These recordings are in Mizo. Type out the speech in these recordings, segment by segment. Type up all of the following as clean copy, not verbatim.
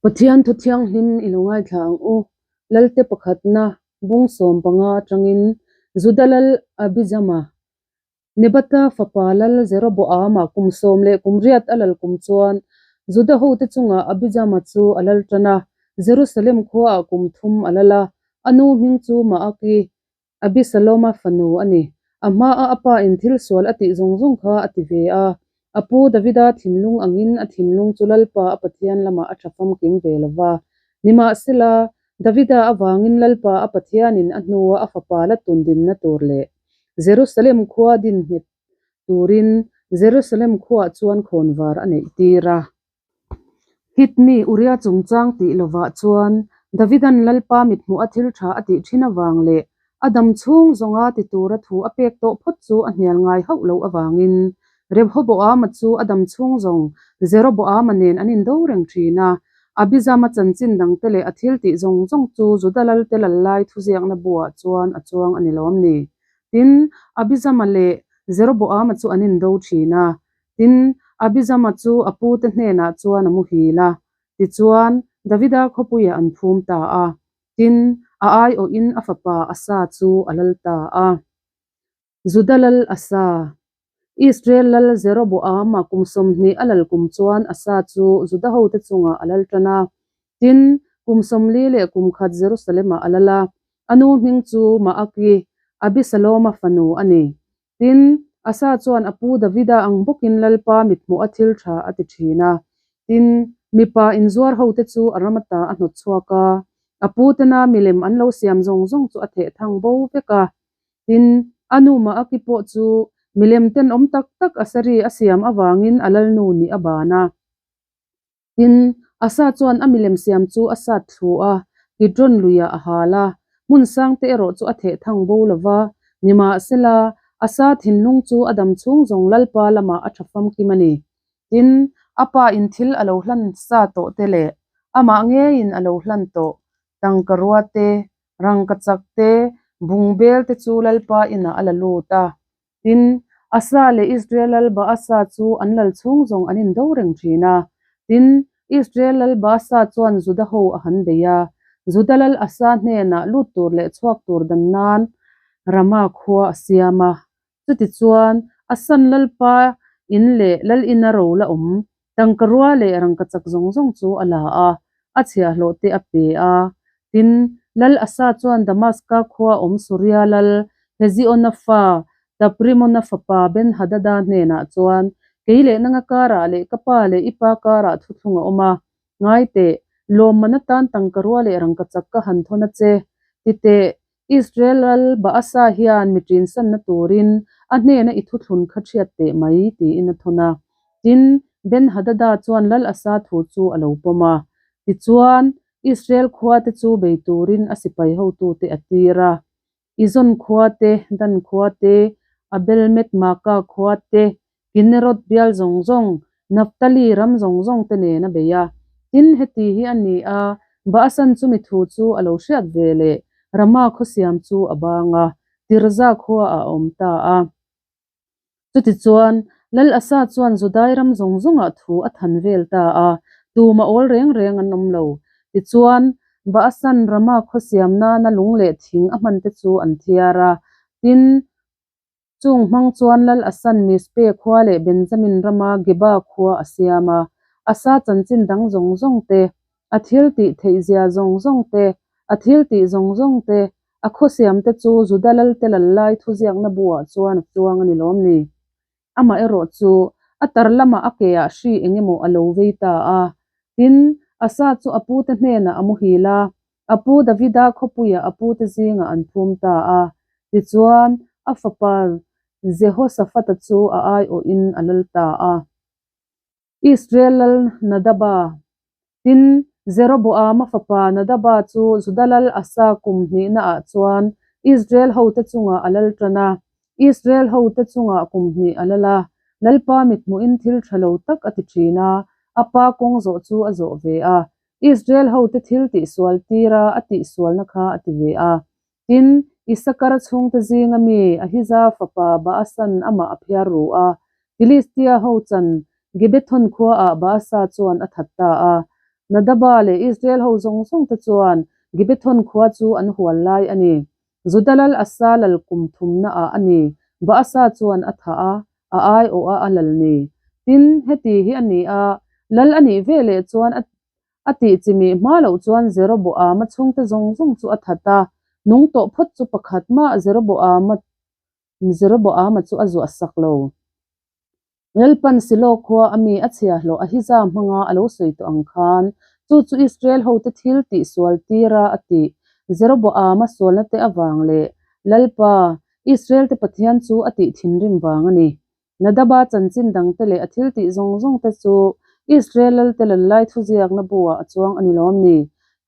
Pathian thu thianghlim i lo ngaithla ang u. Lalte pakhatna bung 15 atangin Juda lal Abijama, Nebata fapa lal Jeroboama kum 18 a lal kum chuan Juda hote chungah Abijama chu a lal tan a, Jerusalem khuaah kum thum a lal a, a nu hming chu Maaki Abisaloma fanu a ni. A hmaa a pa in thil sual a tih zawng zawng kha a ti ve a. A pu Davida thinlung angin a thinlung chu Lalpa a Pathian lamah a tha famkim ve lo va. Nimahsela, Davida avangin Lalpa a Pathianin a hnua a fapa la tun dinna tur leh Jerusalem khua din nghet turin Jerusalem khuaah chuan khawnvar a neih tir a. Hit mi Uria chungchang tih lovah chuan Davidan Lalpa mithmuh a thil tha a tih thin avang leh a dam chhung zawnga ti tura thu a pek tawh phawt chu a hnial ngai hauh loh avangin Rehoboama chu a dam chhung zawng Jeroboama nen an indo reng thin a. Abijama chanchin dangte leh a thil tih zawng zawng chu Juda lalte lal lai thuziakna buah chuan a chuang a ni lawm ni? Tin, Abijama leh Jeroboama chu an indo thin a. Tin, Abijama chu a pute hnenah chuan a muhil a, tichuan, Davida khawpuiah an phum ta a. Tin, a aiawhin a fapa Asa chu a lal ta a. Juda lal Asa. Israel lal Jeroboama kum 20 a lal kum chuan Asa chu Juda hote chungah a lal tan a. Tin, kum 41 Jerusalem-ah a lal a. A nu hming chu Maaki, Abisaloma fanu a ni. Tin, Asa chuan a pu Davida ang bawkin Lalpa mithmuh a thil tha a ti thin a. Tin, mipa inzuar hote chu a ram ata a hnawt chhuak a, a pu tena milem an lo siam zawng zawng chu a theh thang bo vek a. Tin, a nu Maaki pawh chu milem tenawm tak tak Asari a siam avangin a lalnu nih a ban a. Tin, Asa chuan a milem siam chu a sat thlu a, Kidron luiah a hal a, hmun sangte erawh chu a theh thang bo lo va. Nimahsela, Asa thinlung chu a dam chhung zawng Lalpa lamah a tha famkim a ni. Tin, a pa in thil a lo hlan sa tawh te leh amah ngeiin a lo hlan tawh tangka rua te, rangkachak te, bungbel te chu Lalpa inah a la lut a. Tin, Asa leh Israel lal Baasa chu an lal chhung zawng an indo reng thin a. Tin, Israel lal Baasa chuan Juda ho a han bei a. Juda lal Asa hnenah lut tur leh chhuak tur dan nan Rama khua a siam a. Chutichuan, Asan lalpa in leh lal ina ro la awm Tangka rua leh rangkachak zawng zawng chu a la a, a chhiahhlawh te a pe a. Tin, Lal Asa chuan Damaska khua awm Suria lal Heziona fa, Taprimona fapa Ben-Hadada hnenah chuan, Kei leh nanga karah leh ka pa leh i pa karah thuthlung a awm a, ngai teh, lawmman atan tangka rua leh rangkachak ka han thawn a che, ti teh, Israel lal Baasa hian mi ṭinsanna turin a hnena i thuthlun kha ṭhiat teh mai, tiin a thawn a. Tin, Ben-Hadada chuan lal Asa thu chu a lo pawm a. Tichuan, Israel khuate chu bei turin a sipai hotute a tir a. Izon khua te, Dan khua te, Abel-Met-Maaka khua te, Kinnerot bial zawng zawng, Naphtali ram zawng zawng te nen a bei a. Tin, heti hi a ni a, Baasan chumi thu chu a lo hriat ve leh Rama khaw siam chu a bang a, Tirza khua ah a awm ta a. Chutichuan, Lal Asa chuan Judai ram zawng zawngah thu a than vel ta a, tuma awl reng reng an awm lo. Tichuan, Baasan Rama khaw siam nana lung leh thing a hman te chu an thiar a. Tin, Chung hmang chuan Lal Asan Mizpe khua leh Benjamin rama Geba khua a siam a. Asa chanchin dang zawng zawng te, a thil tih theihzia zawng zawng te, a thil tih zawng zawng te, a khaw siam te chu Juda lalte lal lai thuziakna buah chuan a chuang a ni lawm ni? Amaherawh chu a tar lamah a keah hri eng emaw a lo vei ta a. Tin, Asa chu a pute hnenah a muhil a, A pu Davida khawpuiah a pute zingah an phum ta a, tichuan a fapa Jehoshaphat-a chu a aiawhin a lal ta a. Israel lal Nadaba. Tin, Jeroboama fapa Nadaba chu Juda lal Asa kum hnihnaah chuan Israel hote chungah a lal tan a. Israel hote chungah kum hnih a lal a, Lalpa mithmuhin thil tha lo tak a ti thin a, a pa kawng zawh chu a zawh ve a. Israel hote thil tihsual tira a tihsualna kha a ti ve a. Tin, Isakar chhungte zinga mi Ahiza fapa Baasan amah a phiar ru a. Filistia ho chan Gibethon khuaah Baasa chuan a that ta a. Nadaba leh Israel ho zawng zawng te chuan Gibethon khua chu an hual lai a ni. Juda lal Asa lal kum thumna ah a ni. Baasa chuan a thah a, a aiawh a a lal ni. Tin, heti hi a ni a, lal a nih ve leh chuan a a tih chimih hma loh chuan Jeroboama chhungte zawng zawng chu a that a, nung tawh phawt chu pakhat mah Jeroboama Jeroboama chu a zuah sak lo. Lalpan Silo khua a mi a chhia hlawh Ahija hmanga a lo sawi tawh ang khan, chu chu Israel hote thil tih sual tira a tih Jeroboama sualna te avang leh Lalpa, Israel te Pathian chu a tih thinrim vang a ni. Nadaba chanchin dangte leh a thil tih zawng zawng te chu Israel lalte lallai thuziakna bu-ah a chuang a ni lawm ni?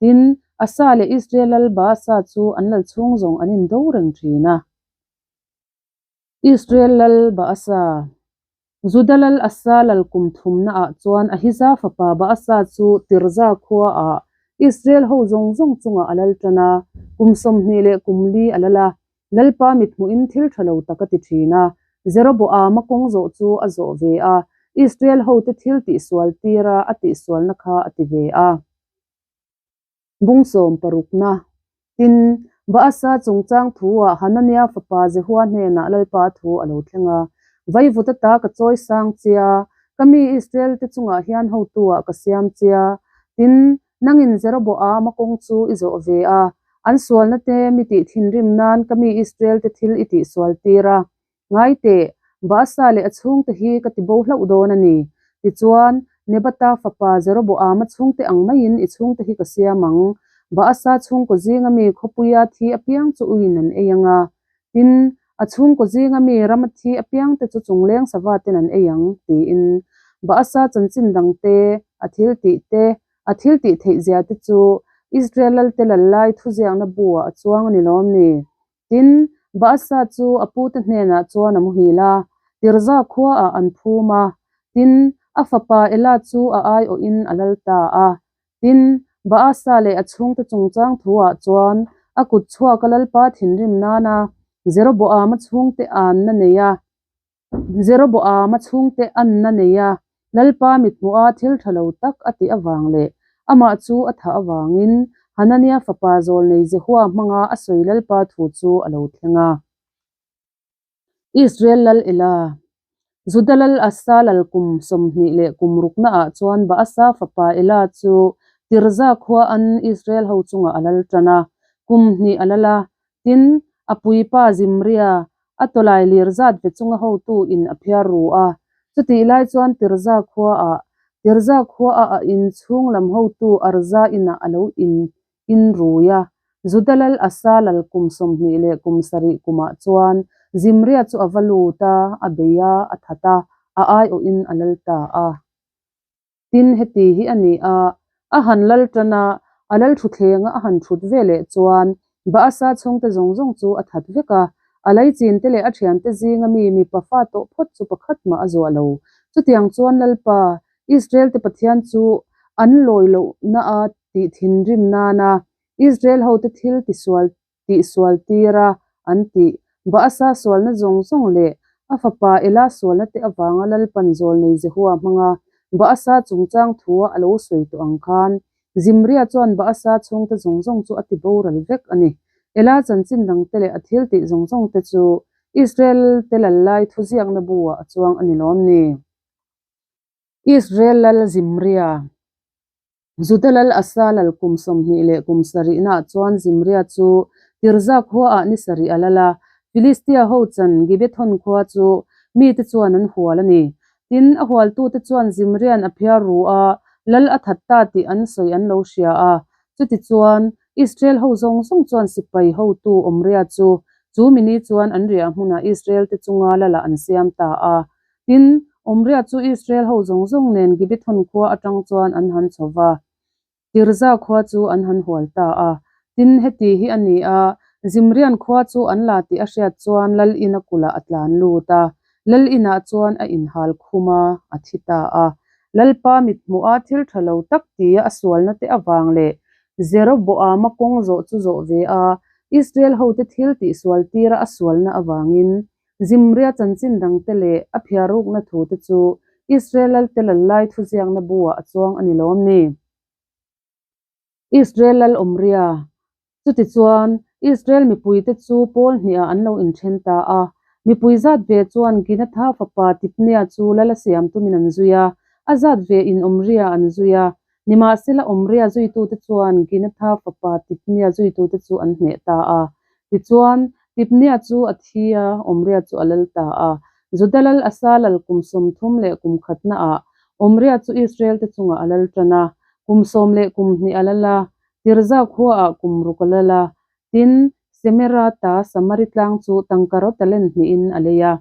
Tin, Asa leh Israel lal Baasa chu an lal chhung zawng an indo reng thin a. Israel lal Baasa. Juda lal Asa lal kum thumnaah chuan Ahija fapa Baasa chu Tirza khuaah Israel ho zawng zawng chungah a lal tan a, kum 20 leh kum li a lal a. Lalpa mithmuhin thil tha lo tak a ti thin a, Jeroboama kawng zawh chu a zawh ve a, Israel hote thil tihsual tira a tihsualna kha a ti ve a. Bung sawm parukna. Tin, Baasa chungchang thuah Hanania fapa Jehua hnenah Lalpa thu a lo thleng a, Vaivut ata ka chawi sang chia, ka mi Israel-te chungah hian hotu-ah ka siam chia. Tin, nangin Jeroboama kawng chu i zawh ve a, an sualna te mi tih thinrim nan ka mi Israel-te thil i tihsual tir a. Ngai teh, Baasa leh a chhungte hi ka ti bo hlauh dawn a ni. Tichuan, Nebata fapa Jeroboama chhungte ang maiin i chhungte hi ka siam ang. Baasa chhungkaw zinga mi khawpuia thi apiang chu uiin an ei ang a. Tin, a chhungkaw zinga mi rama thi apiangte chu chungleng sava ten an ei ang, tiin. Baasa chanchin dangte, a thil tih te, a thil tih theih zia te chu Israel lalte lal lai thuziakna bu-ah a chuang a ni lawm ni? Tin, Baasa chu a pute hnenah chuan a muhil a, Tirza khuaah an phum a. Tin, a fapa Ela chu a aiawhin a lal ta a. Tin, Baasa leh a chhungte chungchang thuah chuan a kut chhuak a lalpa thinrim nana Jeroboama chhungte anna nei a. Jeroboama chhungte anna nei a, Lalpa mithmuha thil tha lo tak a tih avang leh amah chu a thah avangin Hanania fapa zawlnei Jehua hmanga a sawi Lalpa thu chu a lo thleng a. Israel lal Ela, Juda lal Asa lal kum 20 leh kum ruknaah chuan Baasa fapa Ela chu Tirza khua an Israel ho chungah a lal tan a, kum hnih a lal a, Tin, a puipa Zimria, a tawlai lir zat ve chunga hotu in a phiar ru a. Chutih lai chuan Tirza khuaah, Tirza khuaah a in chhung lam hotu Arza inah a lo in in rui a. Juda lal Asa lal kum 20 leh kum sarih kumah chuan Zimria chu a va lut a, a bei a, a that a, a aiawhin a lal ta a. Tin, heti hi a ni a, a han lal tan a, a lal thuthlenga a han thut ve leh chuan Baasa chhungte zawng zawng chu a that vek a, a leichinte leh a thiante zinga mi mipa fa tawh phawt chu pakhat mah a zuah lo. Chutiang chuan Lalpa, Israel-te Pathian chu an lawi lohna a tih thinrim nana Israel hote thil tisual tihsual tir a, an ti. Baasa sualna zawng zawng leh a fapa Ela sualna te avanga Lalpan zawlnei Jehua hmanga Baasa chungchang thua a lo sawi tawh ang khan, Zimria chuan Baasa chhungte zawng zawng chu a ti boral vek a ni. Ela chanchin dangte leh a thil tih zawng zawng te chu Israel te lal lai thuziakna bu-ah a chuang a ni lawm ni? Israel lal Zimria. Juda lal Asa lal kum 20 leh kum sarihnaah chuan Zimria chu Tirza khuaah ni sarih a lal a, Filistia ho chan Gibethon khua chu mite chuan an hual a ni. Tin, a hualtute chuan Zimria'n a phiar ru a, lal a that ta tih an sawi an lo hria a. Chutichuan, Israel ho zawng zawng chuan sipai hotu Omria chu chu mini chuan an riah hmunah Israel-te chunga lalah an siam ta a. Tin, Omria chu Israel ho zawng zawng nen Gibethon khua atang chuan an han chho va, Tirza khua chu an han hual ta a. Tin, heti hi a ni a, Zimrian khua chu an la tih a hriat chuan Lal ina kulh ah a tlan lut a, Lal inah chuan a inhal khum a, a thi ta a. Lalpa mithmuh a thil tha lo tak tia a sualna te avang leh Jeroboama kawng zawh chu zawh ve a, Israel hote thil tihsual tira a sualna avangin Zimria chanchin dangte leh a phiarukna thute chu Israel lalte lal lai thuziakna bu-ah a chuang a ni lawm ni? Israel lal Omria. Chutichuan, Israel mipuite chu pawl hnihah an lo inthen ta a. Mipui zat ve chuan Ginatha fapa Tibnia chu lal a siam tumin an zui a, a zat ve in Omria an zui a. Nimahsela Omria zuitute chuan Ginatha fapa Tibnia zuitute chu an hneh ta a. Tichuan, Tibnia chu a thi a, Omria chu a lal ta a. Juda lal Asa lal kum 30 leh kum khatnaah Omria chu Israel-te chungah a lal tan a, kum 12 a lal a, Tirza khuaah kum ruk a lal a. Tin, Semera ta Samari tlang chu tangkaraw talent hnihin a lei a.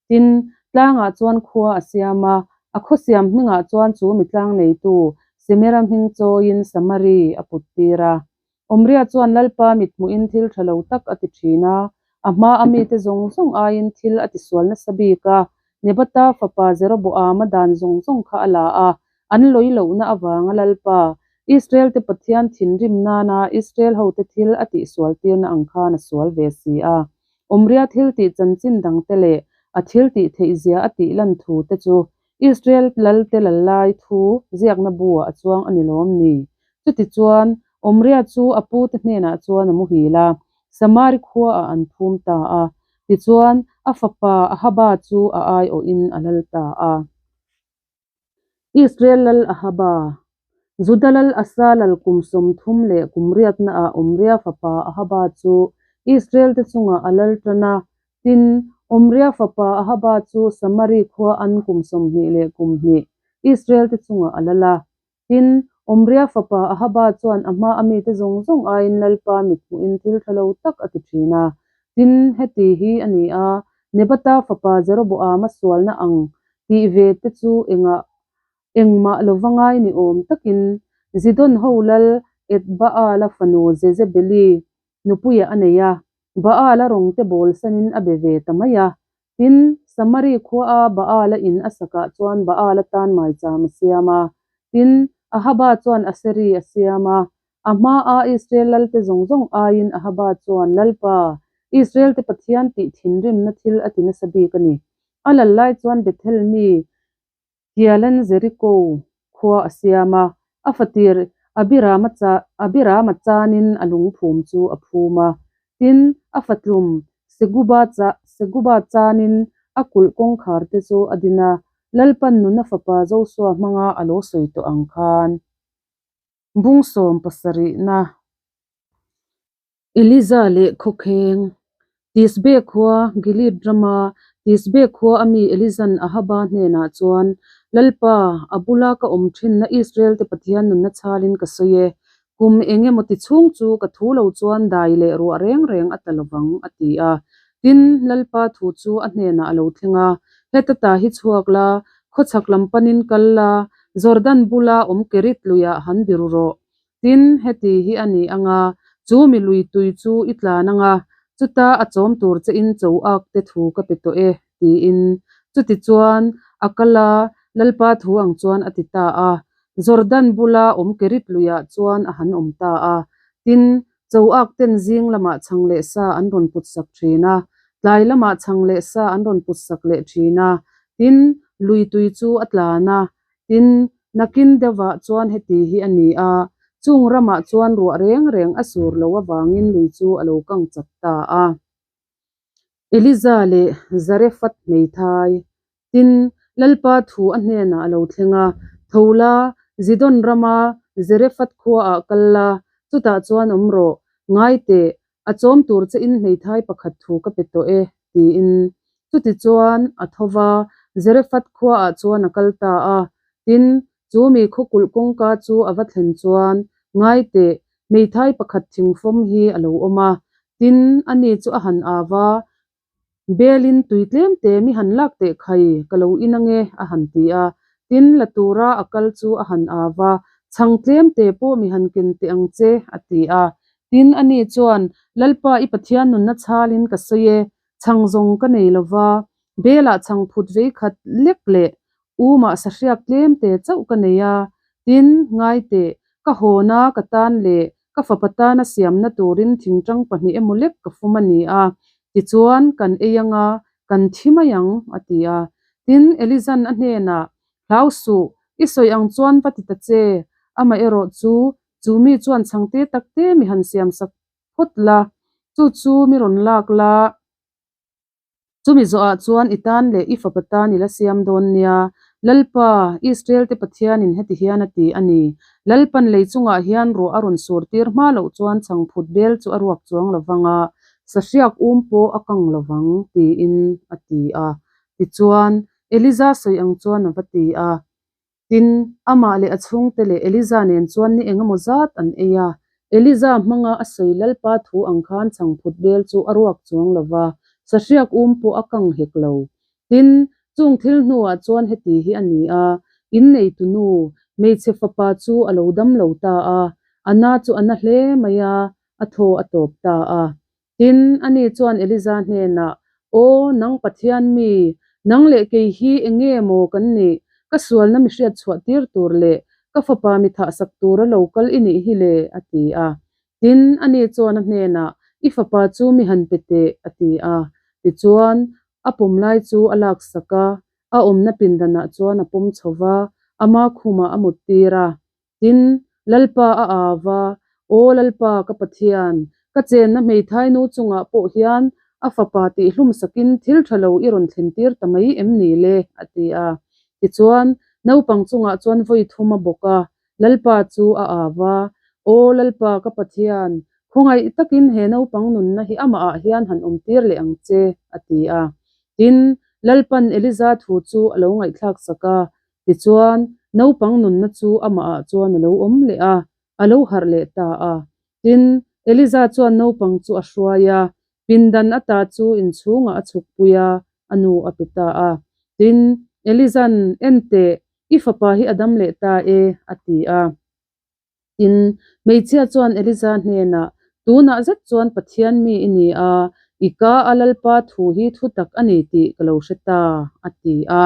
Tin, tlangah chuan khua a siam a, a khaw siam hmingah chuan chu mi tlang neitu Semera hming chawiin Samari a put tir a. Omria chuan Lalpa mithmuhin thil tha lo tak a ti thin a, a hma a mite zawng zawng aiin thil a tisual nasa bik a, Nebata fapa Jeroboama dan zawng zawng kha a la a, an lawi lohna avanga Lalpa, Israel-te Pathian thinrim nana Israel hote thil a tihsual tirna ang khan a sual ve si a. Omria thil tih chanchin dangte leh a thil tih theihzia a tih lan thu te chu Israel lalte lal lai thu ziakna bu-ah a chuang a ni lawm ni? Chutichuan, Omria chu a pute hnenah chuan a muhil a, Samari khuaah an phum ta a. Tichuan, a fapa Ahaba chu a aiawhin a lal ta a. Israel lal Ahaba, Juda lal Asa lal kum 30 leh kum riatnaah Omria fapa Ahaba chu Israel-te chungah a lal tan a. Tin, Omria fapa Ahaba chu Samari khua an kum 21 Israel-te chungah a lal a. Tin, Omria fapa Ahaba chuan a hma a mite zawng zawng aiin Lalpa mithmuhin thil tha lo tak a ti thin a. Tin, heti hi a ni a, Nebata fapa Jeroboama sualna ang tih ve te chu engah engmah lova ngai ni awm takin Zidon ho lal Ethbaala fanu Jezebeli nupuiah a nei a, Baala rawngte bawl sanin a be ve ta mai a. Tin, Samari khuaa Baala in a sakah chuan Baala tan maicham a siam a. Tin, Ahaba chuan Aseri a siam a. A hmaa Israel lalte zawng zawng aiin Ahaba chuan, Lalpa, Israel-te Pathian tih thinrimna thil a ti nasa bik a ni. A lal lai chuan Bethel mi Hialan Jeriko khua a siam a, a fatir Abirama Abirama chanin a lungphum chu a phum a. Tin, a fatlum Seguba Seguba chanin a kulh kawngkhar te chu a din a, Lalpan nuna fapa Josua hmanga a lo sawi tawh ang khan. Bung 70na. Eliza leh Khawkheng. Tisbe khua, Gilead rama Tisbe khua a mi Elizan Ahaba hnenah chuan, Lalpa, a bula ka awm thinna Israel-te Pathian nunna chhalin ka sawi e. Kum eng emaw ti chhung chu ka thu lo chuan dai leh ruah reng reng a ta lovang, a ti a. Tin, Lalpa thu chu a hnenah a lo thleng a, Heta ta hi chhuak la, khawchhak lam panin kal la, Jordan bula awm Kerit luiah han biru rawh. Tin, heti hi a ni ang a, chu mi lui tui chu i tlan ang a, chuta a chawm tur che in cho ak te thu ka pe tawh e, tiin. Chutichuan, a kal a, Lalpa thu ang chuan a ti ta a. Jordan bula awm Kerit luiah chuan a han awm ta a. Tin, cho ak ten zing lamah chhang leh sa an rawn put sak thin a, tlai lamah chhang leh sa an rawn put sak leh thin a. Tin, lui tui chu a tlan a, Tin, nakin deuhvah chuan heti hi a ni a, chung ramah chuan ruah reng reng a sur lo avangin lui chu a lo kang chak ta a. Eliza leh Zarephath hmeithai. Tin, Lalpa thu a hnenah a lo thleng a, Tho la, Zidon rama Zarephath khuaah kal la, chutah chuan awm rawh, ngai teh, a chawm tur che in hmeithai pakhat thu ka pe tawh e, tiin. Chutichuan, a tho va, Zarephath khuaah chuan a kal ta a. Tin, chu mi khaw kulh kawngka chu a va thlen chuan, Ngai teh, hmeithai pakhat thingfawm hi a lo awm a. Tin, ani chu a han au va, Belin tui tlem te mi han lak teh khai, ka lo in ange, a han ti a. Tin, la tura a kal chu a han au va, Chhang tlem te pawh mi han ken teh ang che, a ti a. Tin, ani chuan, Lalpa i Pathian nunna chhalin ka sawi e, Chhang zawng ka nei lo va, Belah chhang phut vei khat lek leh umah sahriak tlem te chauh ka nei a, tin, ngai teh, ka hawna ka tan leh ka fapa tana siamna turin thingtang pahnih emaw lek ka fum a ni a, tichuan kan ei anga kan thi mai ang, a ti a. Tin, Elizan a hnenah, Hlau suh, i sawi ang chuan va ti ta che, amaherawh chu Chu mi chuan chhang te tak te mi han siam sak phawt la, chu chu mi rawn lak la. Chumi zawhah chuan i tan leh i fapa tan i la siam dawn nia. Lalpa, Israel-te Pathianin heti hian a ti a ni, Lalpan lei chungah hian ruah a rawn sur tir hma loh chuan chhangphut bel chu a ruak chuang lo vang a, sahriak um pawh a kang lo vang, tiin a ti a. Tichuan, Eliza sawi ang chuan a va ti a. Tin, amah leh a chhungte leh Eliza nen chuan ni eng emaw zat an ei a. Eliza hmanga a sawi Lalpa thu ang khan chhangphut bel chu a ruak chuang lo va, sahriak um pawh a kang hek lo. Tin, chung thil hnuah chuan heti hi a ni a, inneitu nu, hmeichhe fapa chu a lo dam lo ta a, a na chu a na hle mai a, a thaw a tawp ta a. Tin, ani chuan Eliza hnenah, Aw, nang Pathian mi, nang leh kei hi eng nge maw kan nih? Ka sualna mi hriat chhuah tir tur leh ka fapa mi thahsak tura lo kal i nih hi le, a ti a. Tin, ani chuan a hnenah, I fapa chu mi han pe teh, a ti a. Tichuan, a pawm lai chu a laksak a, a awmna pindanah chuan a pawm chho va, ama khumah a muttir a. Tin, Lalpa a au va, Aw Lalpa, ka Pathian, ka chenna hmeithai nu chungah pawh hian a fapa tihhlum sakin thil tha lo i rawn thlentir ta mai em ni le? a ti a. Tichuan, naupang chungah chuan vawi thum a bawk a, Lalpa chu a au va, Aw Lalpa, ka Pathian, khawngaih takin he naupang nunna hi amahah hian han awmtir leh ang che, a ti a. Tin, Lalpan Eliza thu chu a lo ngaihthlak sak a, Tichuan, naupang nunna chu amahah chuan a lo awm leh a, a lo harh leh ta a. Tin, Eliza chuan naupang chu a hruai a, pindan ata chu inchhungah a chhukpui a, a nu a pe ta a. Tin, Eliza'n, En teh, i fapa hi a dam leh ta e, a ti a. Tin, hmeichhia chuan Eliza hnenah, Tunah zet chuan Pathian mi i ni a, i ka a Lalpa thu hi thutak a ni tih ka lo hre ta, a ti a.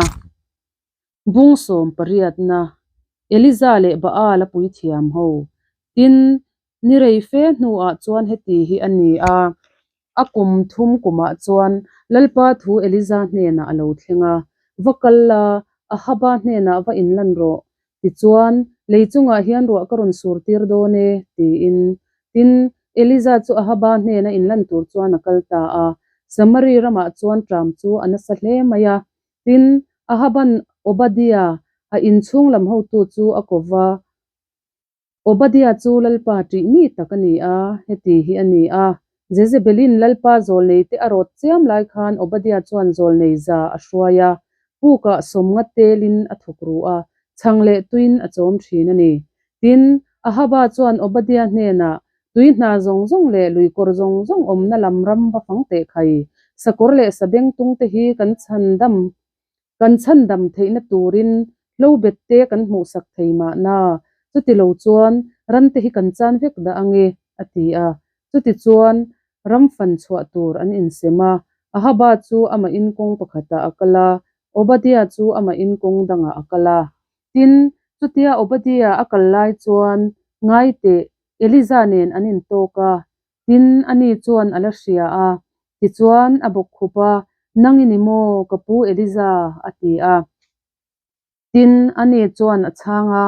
Bung sawm pariatna, Eliza leh Baal a puithiam ho. Tin, ni rei fe hnuah chuan heti hi a ni a, a kum thum kumah chuan Lalpa thu Eliza hnenah a lo thleng a, Va kal la, Ahaba hnenah va inlan rawh, tichuan lei chungah hian ruah ka rawn sur tir dawn e, tiin. Tin, Eliza chu Ahaba hnena inlan tur chuan a kal ta a, Samari ramah chuan ṭam chu a nasa hle mai a. Tin, Ahaban Obadia, a inchhung lam hotu chu a ko va. Obadia chu Lalpa ṭih mi tak a ni a, heti hi a ni a, Jezebelin Lalpa zawlneite a rawt chiam lai khan Obadia chuan zawlnei za a hruai a, pukah sawmnga telin a thawk ru a, chhang leh tuin a chawm ṭhin a ni. Tin, Ahaba chuan Obadia hnenah, Tui hna zawng zawng leh lui kawr zawng zawng awmna lam ram va fang teh khai, sakawr leh sabengtung te hi kan chhandam Kan chhandam theihna turin hlo bet te kan hmuhsak thei mahna, chuti lo chuan ram te hi kan chan vek dah ange, a ti a. Chuti chuan ram fan chhuah tur an insem a, Ahaba chu amah in kawng pakhatah a kal a, Obadia chu amah in kawng dangah a kal a. Tin, chutia Obadia a kal lai chuan ngai teh, Eliza nen an intawk a, Tin, ani chuan a la hria a, tichuan a bawk khup a, Nang i ni maw, ka pu Eliza? a ti a. Tin, ani chuan a chhang a,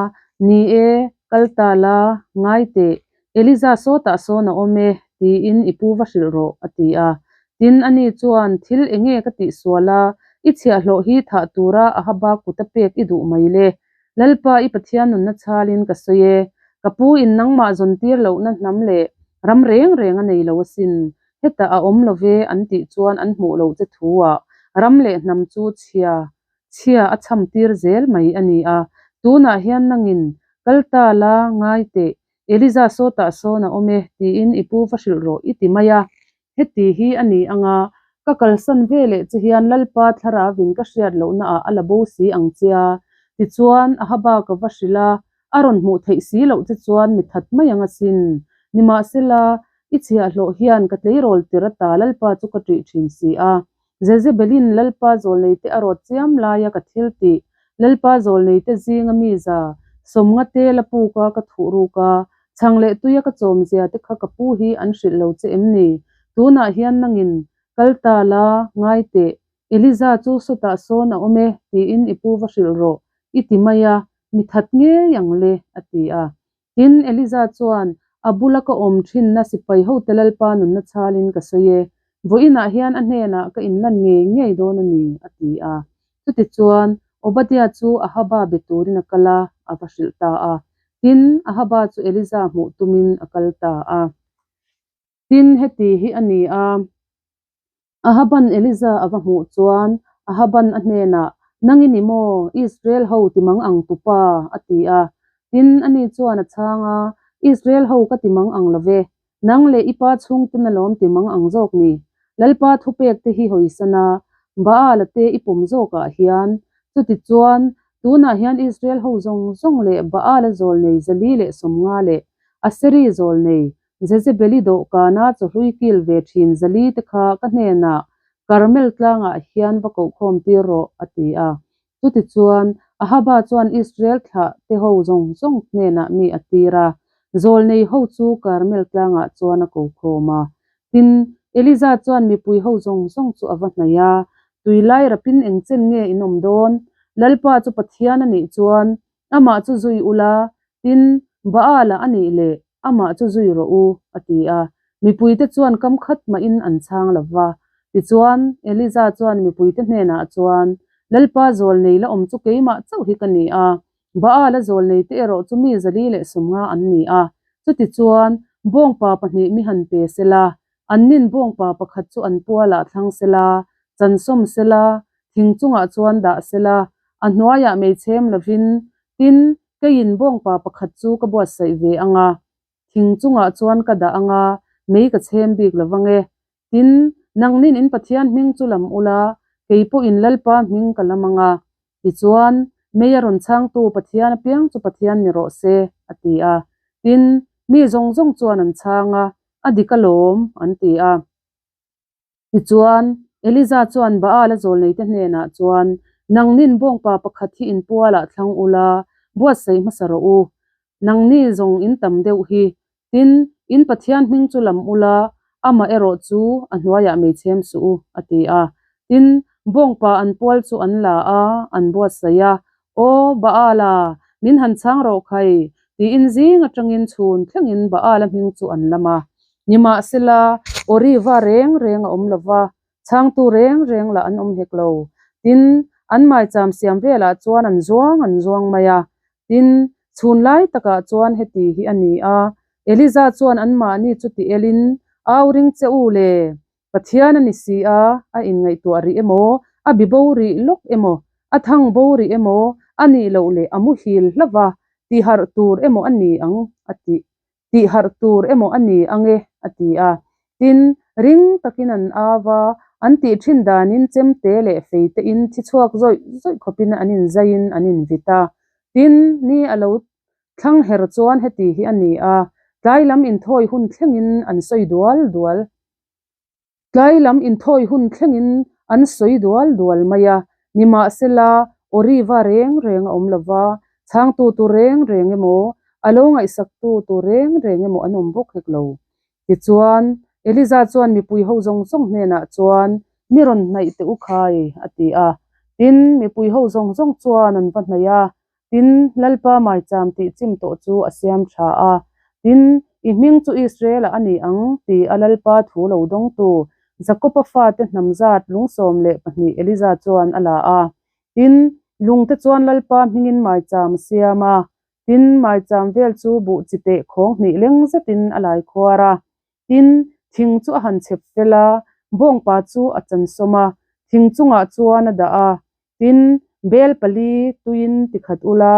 Ni e, kal ta la, ngai teh, Eliza sawtah sawn a awm e, tiin i pu va hrilh rawh, a ti a. Tin, ani chuan, Thil eng nge ka tihsual a, i chhiahhlawh hi thah tura Ahaba kuta pek i duh mai le? Lalpa i Pathian nunna chhalin ka sawi e, ka pu in nangmah zawn tir lohna hnam leh ram reng reng a nei lo asin, hetah a awm lo ve an tih chuan an hmuh loh che thu ah ram leh hnam chu chhia chhia a chham tir zel mai a ni a, tunah hian nangin kal ta la ngai teh, Eliza sawtah sawn a awm e tiin i pu va hrilh rawh i ti mai a, Heti hi a ni anga, ka kalsan ve leh che hian Lalpa thlarauin ka hriat lohnaah a la bo si ang che a. Tichuan, Ahaba ka va hrilh a, a rawn hmuh theih si loh che chuan mi that mai ang asin. Nimahsela, i chhiahhlawh hian ka tleirawl tir ata Lalpa chu ka ṭih ṭhin si a. Jezebelin Lalpa zawlneite a rawt chiam laia ka thil tih, Lalpa zawlneite zinga mi za, sawmnga te la puka ka thuh ruk a, chhang leh tuia ka chawm zia te kha ka pu hi an hrilh lo che em ni? Tunah hian nangin, Kal ta la, ngai teh, Eliza chu sawtah sawn a awm e, tiin i pu va hrilh rawh, i ti mai a, mi that ngei ang le, a ti a. Tin, Eliza chuan, A bula ka awm thinna sipai hote Lalpa nunna chhalin ka sawi e. Vawiinah hian a hnenah ka inlan ngei ngei dawn a ni, a ti a. Chutichuan, Obadiah chu Ahaba be turin a kal a, a va hrilh ta a. Tin, Ahaba chu Eliza hmuh tumin a kal ta a. Tin, heti hi a ni a. Ahaban Eliza a va hmuh chuan, Ahaban a hnenah, Nang i ni maw, Israel ho ti mang ang tupa? a ti a. Tin, ani chuan a chhang a, Israel ho ka ti mang ang lo ve. Nang leh i pa chhungten alawm ti mang ang zawk ni. Lalpa thupek te hi hawisan a, Baal-a te i pawm zawkah hian. Chutichuan, tunah hian Israel ho zawng zawng leh Baal-a zawlnei zali leh 50 leh Aseri zawlnei Jezebeli dawhkana chawhlui kil ve thin zali te kha ka hnenah Karmel tlangah hian va kohkhawm tir rawh, a ti a. Chutichuan, Ahaba chuan Israel thlah te ho zawng zawng hnenah mi a tir a, zawlnei ho chu Karmel tlangah chuan a kokhawm a. Tin, Eliza chuan mipui ho zawng zawng chu a va hnaih a, Tui lai rapin engchen nge in awm dawn? Lalpa chu Pathian a nih chuan amah chu zui ula, tin, Baal-a a nih leh amah chu zui rawh u, a ti a. Mipuite chuan kam khat mahin an chhang lo va. Tichuan, Eliza chuan mipuite hnenah chuan, Lalpa zawlnei la awm chu keimah chauh hi ka ni a, Baal-a zawlneite erawh chu mi 150 an ni a. Chutichuan, bawngpa pahnih mi han pe sela, annin bawngpa pakhat chu an pualah thlang sela, chansawm sela, thing chungah chuan dah sela, a hnuaiah mei chhem lovin, tin, Keiin bawngpa pakhat chu ka buatsaih ve ang a, thing chungah chuan ka dah ang a, mei ka chhem bik lo vang e. Tin, nangnin in Pathian hming chu lam ula, kei pawhin Lalpa hming ka lam ang a. Tichuan, mei a rawn chhangtu Pathian apiang chu Pathian ni rawh se, a ti a. Tin, mi zawng zawng chuan an chhang a, A dik alawm, an ti a. Tichuan, Eliza chuan Baal-a zawlneite hnenah chuan, Nangnin bawngpa pakhat hi in pualah thlang ula, buatsaih hmasa rawh u. Nangni zawng in tam deuh hi. Tin, in Pathian hming chu lam ula, amah erawh chu a hnuaiah mei chhem suh u, a ti a. Tin, bawngpa an pual chu an la a, an buatsaih a, Aw, Baal-a, min han chhang rawh khai, tiin zing atangin chhun thlengin Baal-a hming chu an lam a. Nimahsela, Oriva reng reng a awm lo va, chhangtu reng reng lah an awm hek lo. Tin, an maicham siam velah chuan an zuang an zuang mai a. Tin, chhun lai takah chuan heti hi a ni a, Eliza chuan anmahni chu ti elin, Au ring che u le! Pathian a ni si a, a inngaihtuah rih emaw, a bi bo rih lawk emaw, a thang bo rih emaw, a nih loh leh a muhil hlauh va, tihharh tur emaw a ni ang a ti, tihharh tur emaw a ni ang e, a ti a. Tin, ring takin an au a, an tih thin danin chemte leh feite in thi chhuak zawih zawih khawpin an inzaiin an invit a. Tin, ni a lo Thlang her chuan heti hi a ni a, tlai lam inthawi hun thlengin an sawi dual dual. Tlai lam inthawi hun thlengin an sawi dual dual mai a, nimahsela Oriva reng reng a awm lo va, chhangtu tur reng reng emaw, a lo ngaihsaktu tur reng reng emaw an awm bawk hek lo. Tichuan, Eliza chuan mipui ho zawng zawng hnenah chuan, Mi rawn hnaih teh u khai, a ti a. Tin, mipui ho zawng zawng chuan an va hnaih a, Tin, Lalpa maicham tih chim tawh chu a siam tha a. Tin, i hming chu Israel-ah a ni ang, ti a Lalpa thu lo dawngtu Jakob-a fate hnam zat lung 12 Eliza chuan a la a. Tin, lungte chuan Lalpa hmingin maicham a siam a. Tin, maicham vel chu buh chi teh khawng hnih leng zetin a lai khuar a. Tin, thing chu a han chhep fel a, bawngpa chu a chansawm a, thing chungah chuan a dah a. Tin, bel pali tuiin tikhat ula,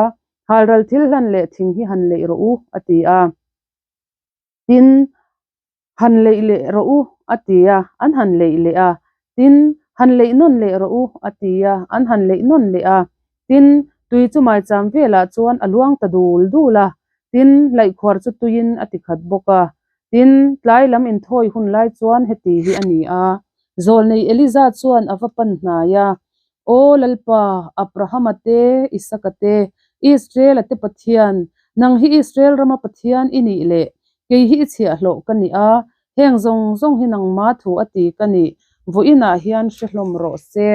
halral thil hlan leh thing hi han leih rawh u, a ti a. Tin, han leih leh rawh u, a ti a, an han leih leh a. Tin, han leih nawn leh rawh u, a ti a, an han leih nawn leh a. Tin, tui chu maicham velah chuan a luang ta dul dul a. Tin, laihkhuar chu tuiin a tikhat bawk a. Tin, tlai lam inthawi hun lai chuan heti hi a ni a, Zawlnei Eliza chuan a va pan hnai a, Aw Lalpa, Abrahama te, Isaka te, Israela te Pathian, nang hi Israel rama Pathian i nih leh kei hi i chhiahhlawh ka ni a, heng zawng zawng hi nangma thu a ti ka nih, vawiinah hian hre hlawm rawh se.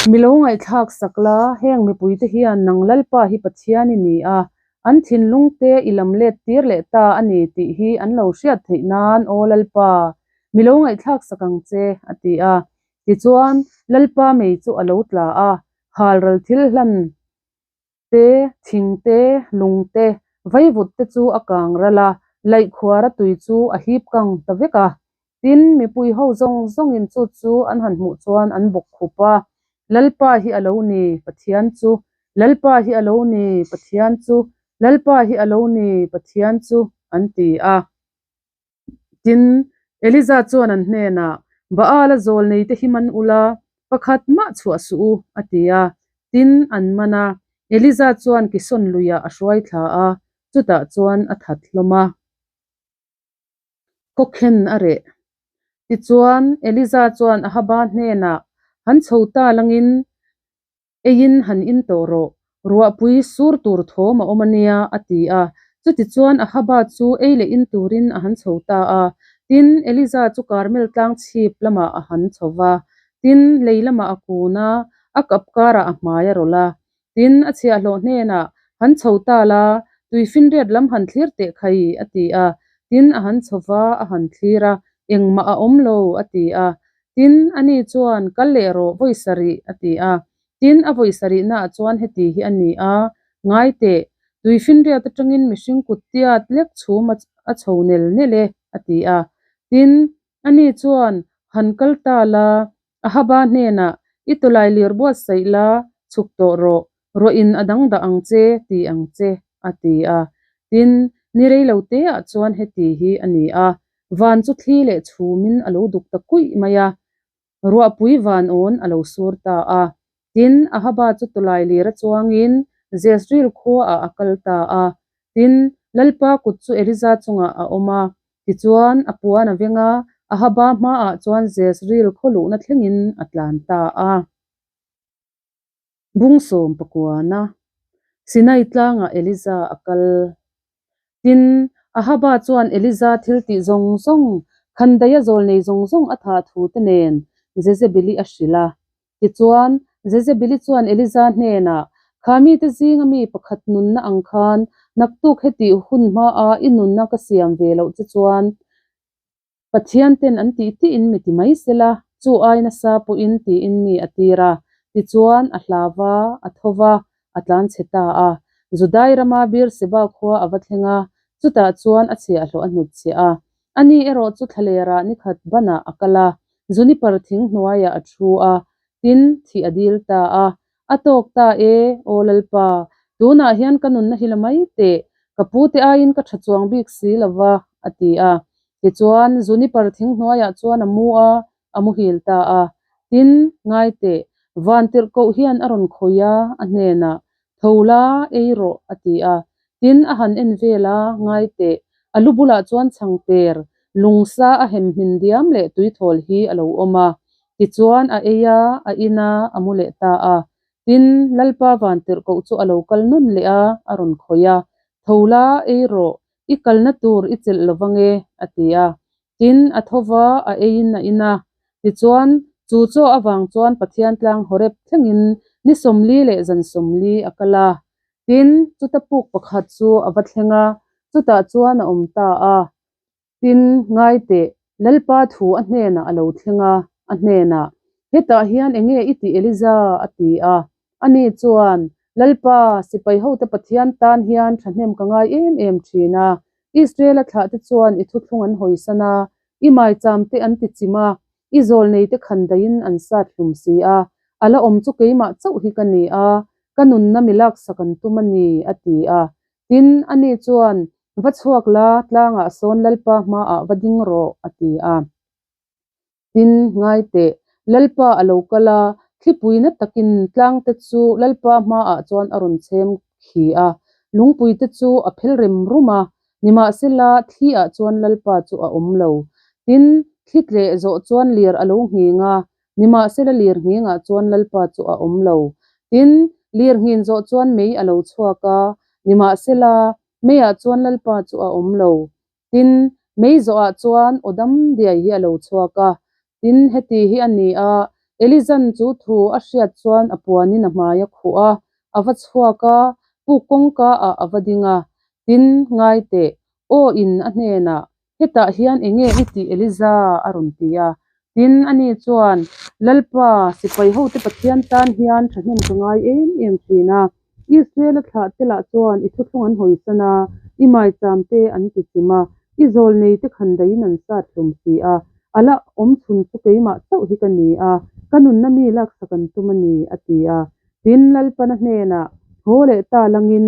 Mi lo ngaihthlak sak la, heng mipuite hian nang Lalpa hi Pathian i ni a, An thinlung te i lam let tir leh ta a ni tih hi an lo hriat theih nan, Aw Lalpa, mi lo ngaihthlak sak ang che, a ti a. Tichuan, Lalpa mei chu a lo tla a, halral thil hlan te, thing te, lung te, vaivut te chu a kang ral a, laihkhuara tui chu a hip kang ta vek a. Tin, mipui ho zawng zawngin chu chu an han hmuh chuan an bawk khup a, Lalpa hi a lo ni, Pathian chu! Lalpa hi a lo ni, Pathian chu! Lalpa hi a lo ni, Pathian chu! an ti a. Tin, Eliza chuan an hnenah, Baal-a zawl neite hi man ula, pakhat mah chhuah suh u, a ti a. Tin, an man a. Eliza chuan Kison luiah a hruai thla a, chutah chuan a that hlawm a. Khawkhen a reh. Tichuan, Eliza chuan Ahaba hnenah, Han chho ta langin eiin han in tawh rawh, ruahpui sur tur thawm a awm a nia, a ti a. Chutichuan Ahaba chu ei leh in turin a han chho ta a. Tin, Eliza chu Karmel tlang chhip lamah a han chho va. Tin, lei lamah a kun a, a kap karah a hmai a rawlh a. Tin, a chhiahhlawh hnenah, Han chho ta la, tuifinriat lam han thlir teh khai, a ti a. Tin, a han chho va, a han thlir a, Engmah a awm lo, a ti a. Tin, ani chuan, Kal leh rawh, vawi sarih, a ti a. Tin, a vawi sarihnaah chuan heti hi a ni a, Ngai teh, tuifinriat atangin mihring kut tiat lek chhum a chho nel nel e, a ti a. Tin, ani chuan, Han kal ta la, Ahaba hnenah, I tawlai lir buatsaih la, chhuk tawh rawh, ruahin a dang dah ang che, ti ang che, a ti a. Tin, ni rei lo teah chuan heti hi a ni a, van chu thli leh chhumin a lo duk ta kuih mai a, ruahpui van awn a lo sur ta a. Tin, Ahaba chu tawlai lir a chuangin Jezreel khuaah a kal ta a. Tin, Lalpa kut chu Eliza chungah a awm a, Tichuan, a puan a veng a, Ahaba hmaah chuan Jezreel khaw luhna thlengin a tlan ta a. Bung sawm pakuana Sinai tlangah Eliza a kal. Tin, Ahaba chuan Eliza thil tih zawng zawng, khandaia zawl nei zawng zawng a thah thu te nen Jezebeli a hrilh a. Tichuan, Jezebeli chuan Eliza hnenah, Kha mite zinga mi pakhat nunna ang khan naktuk heti hun hmaa i nunna ka siam ve loh che chuan Pathian ten an tih tiin mi ti mai sela, chu ai nasa pawhin tiin mi a tir a. Tichuan, a hlau va, a tho va, a tlan chhe ta a. Judai rama Beersheba khua a va thleng a, chutah chuan a chhiahhlawh a hnutchhiah a. Ani erawh chu thlalerah nikhat banah a kal a, Juniper thing hnuaiah a thu a, tin, thih a dil ta a. A tawk ta e, Aw Lalpa, tunah hian ka nunna hi la mai teh, ka pute aiin ka tha chuang bik si lo va, a ti a. Tichuan, Juniper thing hnuaiah chuan a mu a, a muhil ta a. Tin, ngai teh, vantirhkoh hian a rawn khawih a, a hnenah, Tho la, ei rawh, a ti a. Tin, a han en vel a, ngai teh, a lu bulah chuan changper, lungsa a hem hmin diam leh tuithawl hi a lo awm a. Tichuan, a ei a, a in a, a mu leh ta a. Tin, Lalpa vantirhkoh chu a lo kal nawn leh a, a rawn khawih a, Tho la, ei rawh, i kalna tur i chelh lo vang e, a ti a. Tin, a tho va, a eiin a in a. Tichuan, chu chaw avang chuan Pathian tlang Horeb thlengin ni 40 leh zan 40 a kal a. Tin, chuta puk pakhat chu a va thleng a, chutah chuan a awm ta a. Tin, ngai teh, Lalpa thu a hnenah a lo thleng a, a hnenah, Hetah hian eng nge i tih Eliza? a ti a. Ani chuan, Lalpa, sipai hote Pathian tan hian thahnem ka ngai em em thin a. Israel-a thlahte chuan i thuthlung an hawisan a, i maicham te an ti chim a, i zawlneite khandaiin an sat hlum si a. A la awm chu keimah chauh hi ka ni a, ka nunna mi laksak an tum a ni, a ti a. Tin, ani chuan, Va chhuak la, tlangah sawn Lalpa hmaah va ding rawh, a ti a. Tin, ngai teh, Lalpa a lo kal a, thlipui na takin tlangte chu Lalpa hmaah chuan a rawn chhem khi a, lungpuite chu a phel rem rum a, nimahsela thli-ah chuan Lalpa chu a awm lo. Tin, thli tleh zawh chuan lir a lo nghing a, nimahsela lir nghingah chuan Lalpa chu a awm lo. Tin, lir nghin zawh chuan mei a lo chhuak a, nimahsela meiah chuan Lalpa chu a awm lo. Tin, mei zawhah chuan aw dam diai hi a lo chhuak a. Tin, heti hi a ni a, Elizan chu thu a hriat chuan a puanin a hmai a khuh a, a va chhuak a. Puk kawngka ah a va ding a, tin, Ngai teh, aw in a hnenah, Hetah hian enge i tih Eliza? a rawn ti a. Tin, ani chuan, Lalpa, sipai hote Pathian tan hian thahnem ka ngai em em thin a. Israel-a thlah te lah chuan i thuthlung an hawisan a, i maicham te an ti chim a, i zawlnei te khan daihin an sat hlum si a. A la awm chhun chu keimah chauh hi ka ni a, ka nunna mi laksak an tum a ni, a ti a. Tin, Lalpana hnenah, Haw leh ta langin,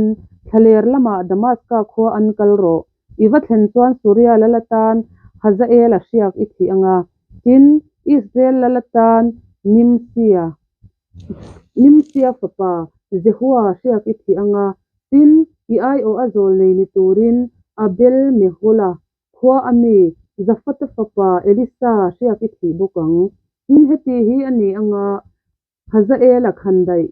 thlaler lamah Damaska khua an kal rawh. I va thlen chuan Suria lal atan Hazael-a hriak i thih ang a, tin, Israel lal atan Nimsia, Nimsia fapa Jehua hriak i thih ang a, tin, i aiawh a zawl nei ni turin Abel-Mehola khua a mi Zafata fapa Elisa hriak i thih bawk ang. Tin, heti hi a ni ang a, Hazael-a khandaih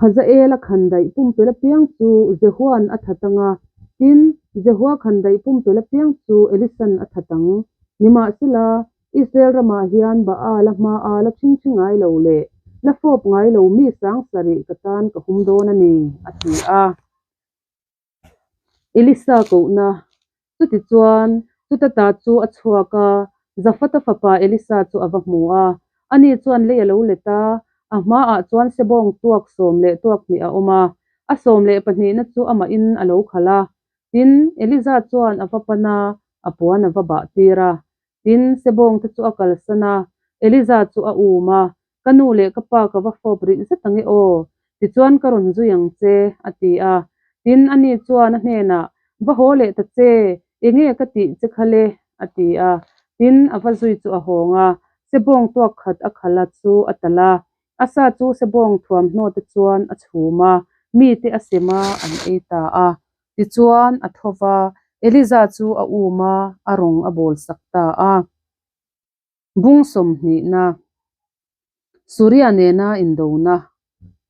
Hazael-a khandaih pumpelh apiang chu Jehua'n a that ang a, tin, Jehua khandaih pumpelh apiang chu Elisa'n a that ang. Nimahsela, Israel ramah hian Baal-a hmaa la chhingchhi ngai lo leh la fawp ngai lo mi sang sarih ka tan ka hum dawn a ni, a ti a. Elisa kohna. Chutichuan, chuta ta chu a chhuak a, Zafata fapa Elisa chu a va hmu a. Ani chuan lei a lo let a, a hmaah chuan sebawng tuak 12 a awm a, a 12na chu amahin a lo khalh a. Tin, Elisa chuan a va pan a, a puan a va bah tir a. Tin, sebawng te chu a kalsan a, Elisa chu a um a, Ka nu leh ka pa ka va fawp rih zet ang e aw, tichuan ka rawn zui ang che, a ti a. Tin, ani chuan a hnenah, Va haw leh ta che, enge ka tih che kha le? a ti a. Tin, a va zui chu a hawng a, sebawng tuak khat a khalh a chu a talh a. A sa chu sebawng thuamhnaw te chuan a chhum a, mite a sem a, an ei ta a. Tichuan, a tho va, Eliza chu a um a, a rawng a bawl sak ta a. Bung sawmhnihna, Suria nena indona.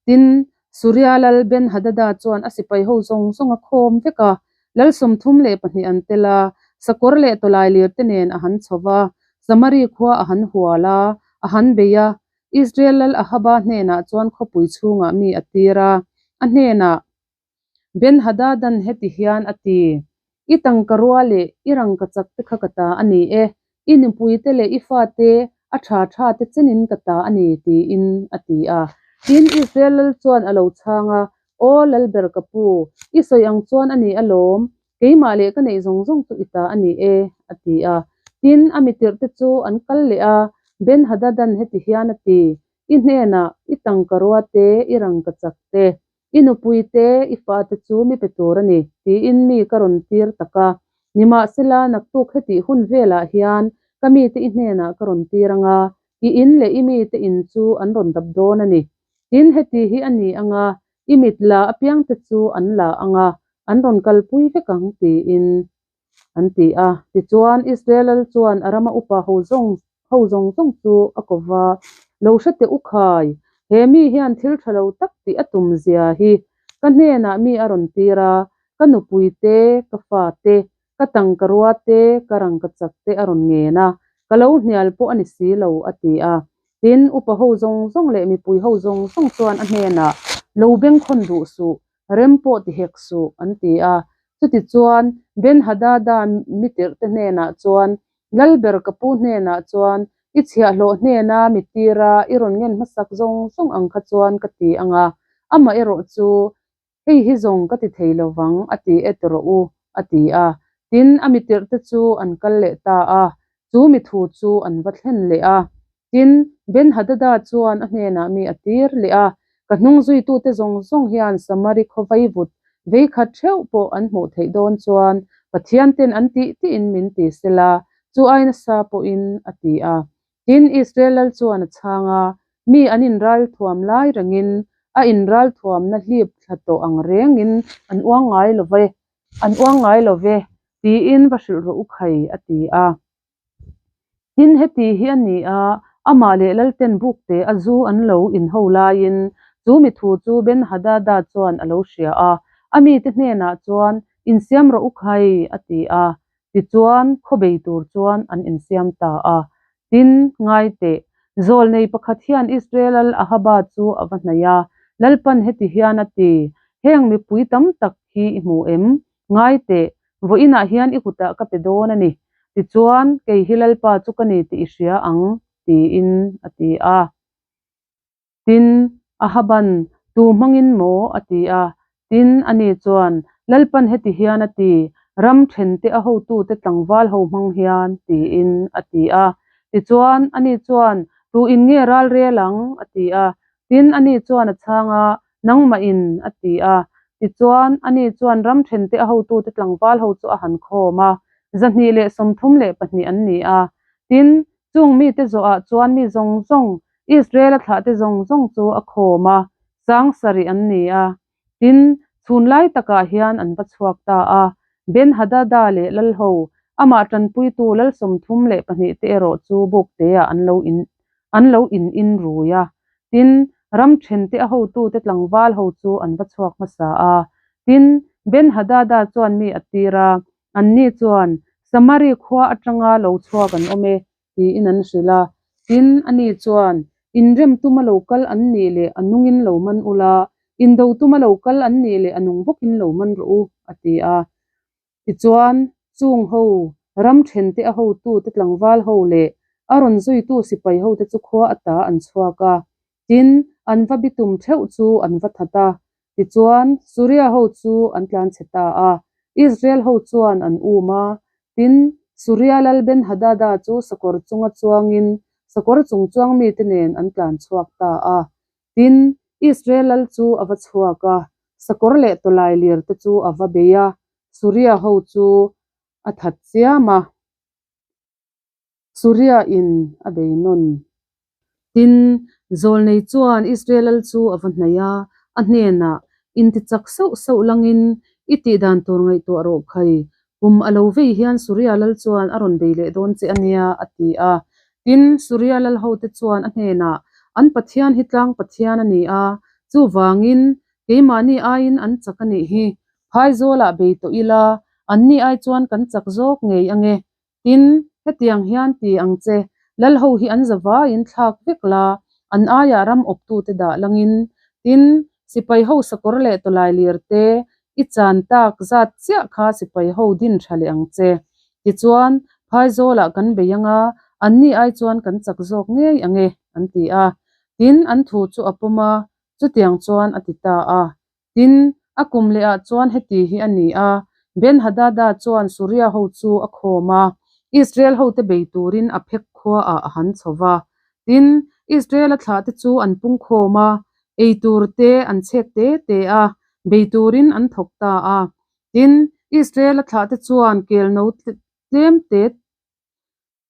Tin, Suria lal Ben-Hadada chuan a sipai ho zawng zawng a khawm vek a, lal 32 an tel a, sakawr leh tawlailir te nen a han chho va, Samari khua a han hual a, a han bei a. Israel lal Ahaba hnenah chuan khawpui chhungah mi a tir a, a hnenah, Ben-Hadada'n heti hian a ti, I tangka rua leh i rangkachak te kha ka ta a ni e, i nupuite leh i fate a tha tha te chenin ka ta a ni, tiin a ti a. Tin, Israel lal chuan a lo chhang a, Aw Lalber ka pu, i sawi ang chuan a ni alawm, keimah leh ka neih zawng zawng chu i ta a ni e, a ti a. Tin, a mitirhte chu an kal leh a, Ben-Hadada'n heti hian a ti, I hnenah i tangka rua te, i rangkachak te, I nupui te, i fate chu mi pe tur a ni, tiin mi ka rawn tir tak a. Nimahsela, naktuk hetih hun velah hian ka mite i hnenah ka rawn tir ang a, i in leh i mite in chu an rawn dap dawn a ni. Tin, heti hi a ni ang a, i mit la apiangte chu an la ang a, an rawn kalpui vek ang, tiin an ti a. Tichuan, Israel lal chuan a rama upa ho zawng ho zawng zawng chu a ko va, Lo hre teh u khai, he mi hian thil tha lo tak tih a tum zia hi ka hnenah mi a rawn tir a, ka nupui te, ka fa te, ka tangka rua te, ka rangkachak te a rawn ngen a, ka lo hnial pawh a ni si lo, a ti a. Tin, upa ho zawng zawng leh mipui ho zawng zawng chuan a hnenah, Lo bengkhawn duh suh, rem pawh ti hek suh, an ti a. Chutichuan, Ben-Hadada mi tirhte hnenah chuan, Lalber ka pu hnenah chuan, I chhiahhlawh hnena mi tira i rawn ngen hmasak zawng zawng ang kha chuan ka ti ang a, amaherawh chu hei hi zawng ka ti thei lo vang, a ti e ti rawh u, a ti a. Tin, a mi tirhte chu an kal leh ta a, chu mi thu chu an va thlen leh a. Tin, Ben-Hadada chuan a hnenah mi a tir leh a, Ka hnung zuitute zawng zawng hian Samari khaw vaivut veikhat theuh pawh an hmuh theih dawn chuan Pathian ten an tih tihin min ti sela, chu ai nasa pawhin, a ti a. Tin, Israel lal chuan a chhang a, Mi an inral thuam lai rengin, a inral thuamna hlip thla tawh ang rengin an uang ngai lo ve, an uang ngai lo ve, tiin va hrilh rawh u khai, a ti a. Tin, heti hi a ni a, amah leh Lalten bukte a zu an lo inho laiin chu mi thu chu Ben-Hadada chuan a lo hria a, a mite hnenah chuan, Insiam rawh u khai, a ti a. Tichuan, khaw bei tur chuan an insiam ta a. Tin, ngai teh, zawlnei pakhat hian Israel-al Ahaba chu a va hnaih a, Lalpan heti hian a ti, Heng mipui tam tak hi i hmu em? Ngai teh, vawiinah hian i kutah ka pe dawn a ni. Tichuan, kei hi Lalpa chu ka ni tih i hria ang, tiin a ti a. Tin, Ahaban, Tu hmangin maw? a ti a. Tin, ani chuan, Lalpan heti hian a ti, Ram thente a hotute tlangval ho hmang hian, tiin a ti a. Tichuan, ani chuan, Tu in nge ral rel ang? a ti a. Tin, ani chuan a chhang a, Nangmahin, a ti a. Tichuan, ani chuan ram thente a hotute tlangval ho chu a han khawm a, 232 an ni a. Tin, Chung mite zawhah chuan mi zawng zawng, Israel-a thlahte zawng zawng chu a khawm a, 7000 an ni a. Tin, chhun lai takah hian an va chhuak ta a. Ben-Hadada leh Lalho, amah tanpuitu lal 32 te erawh chu bukteah an lo in an lo in in rui a. Tin, ram thente a hotute tlangval ho chu an va chhuak hmasa a. Tin, Ben-Hadada chuan mi a tir a, Anni chuan, Samari khua atanga lo chhuak an awm e, tiin an hrilh a. Tin, ani chuan, Inrem tuma lo kal an nih leh a nungin lo man ula, indo tuma lo kal an nih leh a nung bawkin lo man rawh u, a ti a. Tichuan, chung ho, ram thente a hotute tlangval ho leh a rawn zuitu sipai hote chu khua ata an chhuak a. Tin, an va bitum theuh chu an va that a. Tichuan, Suria ho chu an tlanchhe ta a, Israel ho chuan an um a. Tin, Suria lal Ben-Hadada chu sakawr chunga chuangin sakawr chung chuang mite nen an tlan chhuak ta a. Tin, Israel lal chu a va chhuak a, sakawr leh tawlai lir te chu a va bei a, Suria ho chu a that chiam a. Suria in a bei nawn. Tin, Zawlnei chuan Israel lal chu a va hnaih a, a hnenah, Inti chak sauh sauh langin i tih dan tur ngaihtuah rawh khai, kum a lo vei hian Suria lal chuan a rawn bei leh dawn che a nia, a ti a. Tin, Suria lal hote chuan a hnenah, An Pathian hi tlang Pathian a ni a, chuvangin keimahni aiin an chak a nih hi, phaizawlah bei tawh ila, anni ai chuan kan chak zawk ngei ange, Tin, hetiang hian ti ang che, lal ho hi an zavaiin thlak vek la, an aiah ram awptute dah langin. Tin, sipai ho sakawr leh tawlai lir te, i chan tak zat chiah kha sipai ho din tha leh ang che. Tichuan, phaizawlah kan bei ang a, anni ai chuan kan chak zawk ngei ang e, an ti a. Tin, an thu chu a pawm a, chutiang chuan a ti ta a. Tin, a kum lehah chuan heti hi a ni a, Ben-Hadada chuan Suria ho chu a khawm a, Israel hote bei turin Aphek khuaah a han chho va. Tin, Israel-a thlahte chu an pung khawm a, ei turte an chhek te te a, bei turin an thawk ta a. Tin, Israel-a thlahte chuan kelno tlem te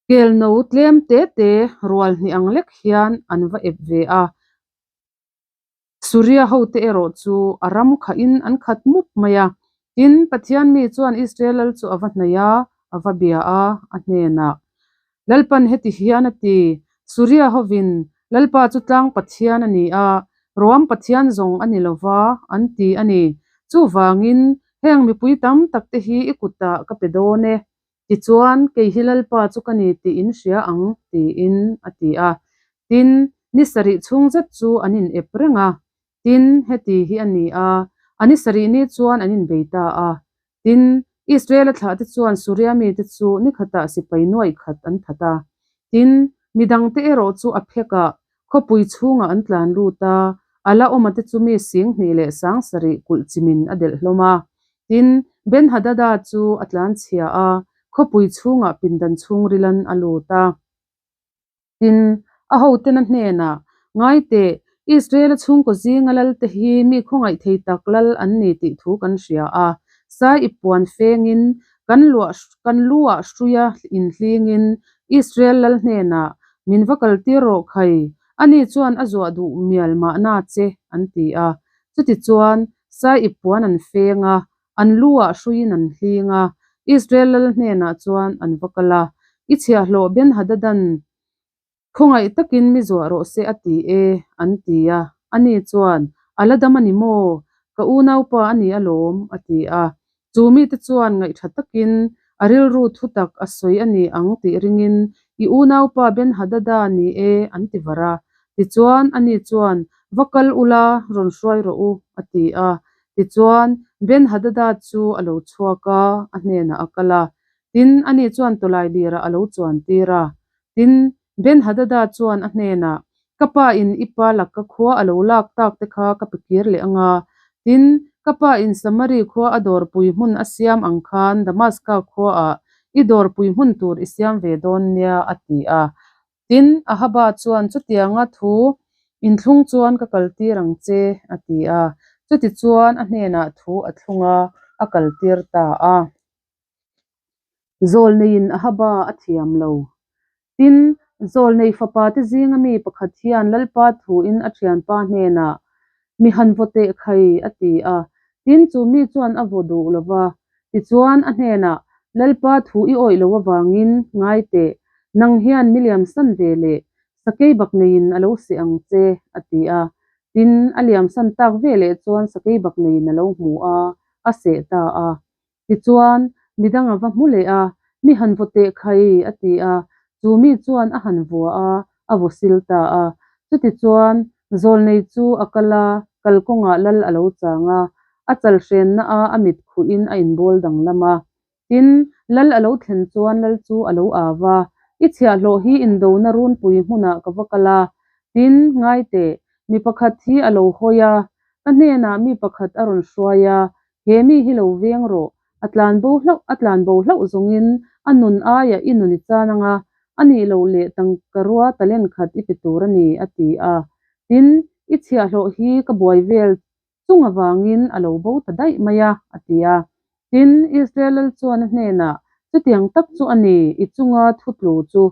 kelno tlem te te rual hnih ang lek hian an va ep ve a. Suria hote erawh chu a ram khahin an khat mup mai a. Tin, Pathian mi chuan Israel lal chu a va hnaih a, a va bia a, a hnenah, Lalpan heti hian a ti, Suria hovin, Lalpa chu tlang Pathian a ni a, ruam Pathian zawng a ni lo va, an ti a ni. Chuvangin, heng mipui tam takte hi i kutah ka pe dawn e. Tichuan, kei hi Lalpa chu ka ni tih in hria ang, tiin a ti a. Tin, ni sarih chhung zet chu an in ep reng a. Tin, heti hi a ni a, a ni sarih ni chuan an inbei ta a. Tin, Israel-a thlahte chuan Suria mite chu ni khatah sipai nuaih khat an that a. Tin, midangte erawh chu a phekah Khawpui chhungah an tlan lut a, a la awma te chu mi 27,000 kulh chimin a delh hlawm a. Tin, Ben-Hadada chu a tlan chhia a, khawpui chhungah pindan chhungrilan a lut a. Tin, a hotena hnenah, Ngai teh, Israel-a chhungkaw zinga lalte hi mi khawngaih thei tak lal an ni tih thu kan hria a. Sai i puan fengin, kan luah kan luah hruia inhlingin Israel lal hnenah, Min va kal tir rawh khai, ani chuan a zuah duh mial mahna che, an ti a. Chutichuan, sai ip puan an feng a, an lu ah hruiin an hling a, Israel lal hnenah chuan an va kal a, I chhiahhlawh Ben-Hadadan khawngaih takin mi zuah rawh se a ti e, an ti a. Ani chuan, A la dam a ni maw? Ka unaupa a ni alawm, a ti a. Chu mite chuan ngaihtha takin a rilru thu tak a sawi a ni ang tih ringin, I unaupa Ben-Hadada ni e, an ti var a. Tichuan, ani chuan, Va kal ula, rawn hruai rawh u, a ti a. Tichuan, Ben-hadada chu a lo chhuak a, a hnenah a kal a. Tin, ani chuan tawlailirah a lo chuantir a. Tin, Ben-hadada chuan a hnenah, Ka pa in i pa laka khua a lo lak tak te kha ka pe kir leh ang a. Tin, ka pa in Samari khua a dawrpui hmun a siam ang khan Damaska khuaah i dawrpui hmun tur i siam ve dawn nia, a ti a. Tin, Ahaba chuan chutianga thu inthlung chuan ka kaltir ang che, a ti a. Chutichuan a hnenah thu a thlung a, a kaltir ta a. Zawlneiin Ahaba a thiam lo. Tin, zawlnei fapa te zinga mi pakhat hian Lalpa thuin a thianpa hnenah, Mi han vaw teh khai, a ti a. Tin, chu mi chuan a vaw duh lo va. Tichuan, a hnenah, Lalpa thu i awih loh avangin ngai teh, nang hian mi liamsan ve leh, sakei bak neiin a lo seh ang che, a ti a. Tin, a liamsan tak veleh chuan sakei bak neiin a lo hmu a, a seh ta a. Tichuan, midang a va hmu leh a, Mi han vaw teh khai, a ti a. Chu mi chuan a han vua a, a vaw sil ta a. Chutichuan, zawlnei chu a kal a, kalkawngah lal a lo chang a, a chal hrenna a a mit khuhin a inbawl danglam a. Tin, lal a lo thlen chuan lal chu a lo au a, I chhiahhlawh hi indona runpui hmunah ka va kal a. Tin, ngai teh, mi pakhat hi a lo hawi a, ka hnenah mi pakhat a rawn hruai a, He mi hi lo veng rawh, a tlan bo hlauh, a tlan bo hlauh zawngin a nun aiah i nun i chan ang a, a nih loh leh tangka rua talent khat i pe tur a ni, a ti a. Tin, i chhiahhlawh hi ka buai vel chung avangin a lo bo ta daih mai a, a ti a. Tin, Israel lal chuan a hnenah, Chutiang tak chu a ni, i chunga thu tlu chu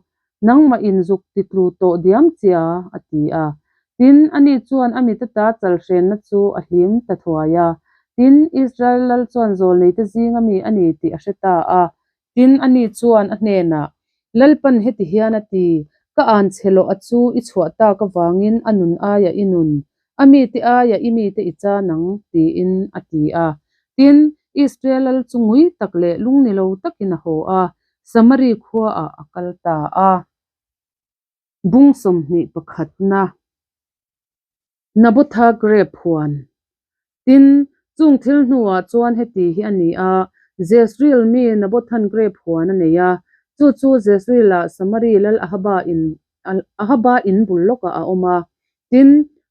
Nangmah in zuk ti tlu tawh diam chia, a ti a. Tin, ani chuan a mit ata chalhrenna chu a hlim ta thuai a. Tin, Israel lal chuan zawlneite zinga mi a ni tih a hre ta a. Tin, ani chuan a hnenah, Lalpan heti hian a ti, Ka an che loh a chu i chhuah tak avangin a nun aiah i nun, a mite aiah i mite i chan ang, tiin a ti a. Tin, Israel lal chu ngui tak leh lungni lo takin a haw a, Samari khuaah a kal ta a. Bung 21 na Nabotha grep huan. Tin, chung thil hnuah chuan heti hi a ni a, Jezreel mi Nabothan grep huan a nei a, chu chu Jezreel-ah Samari lal Ahaba in Ahaba in bul lawkah a awm a. Tin,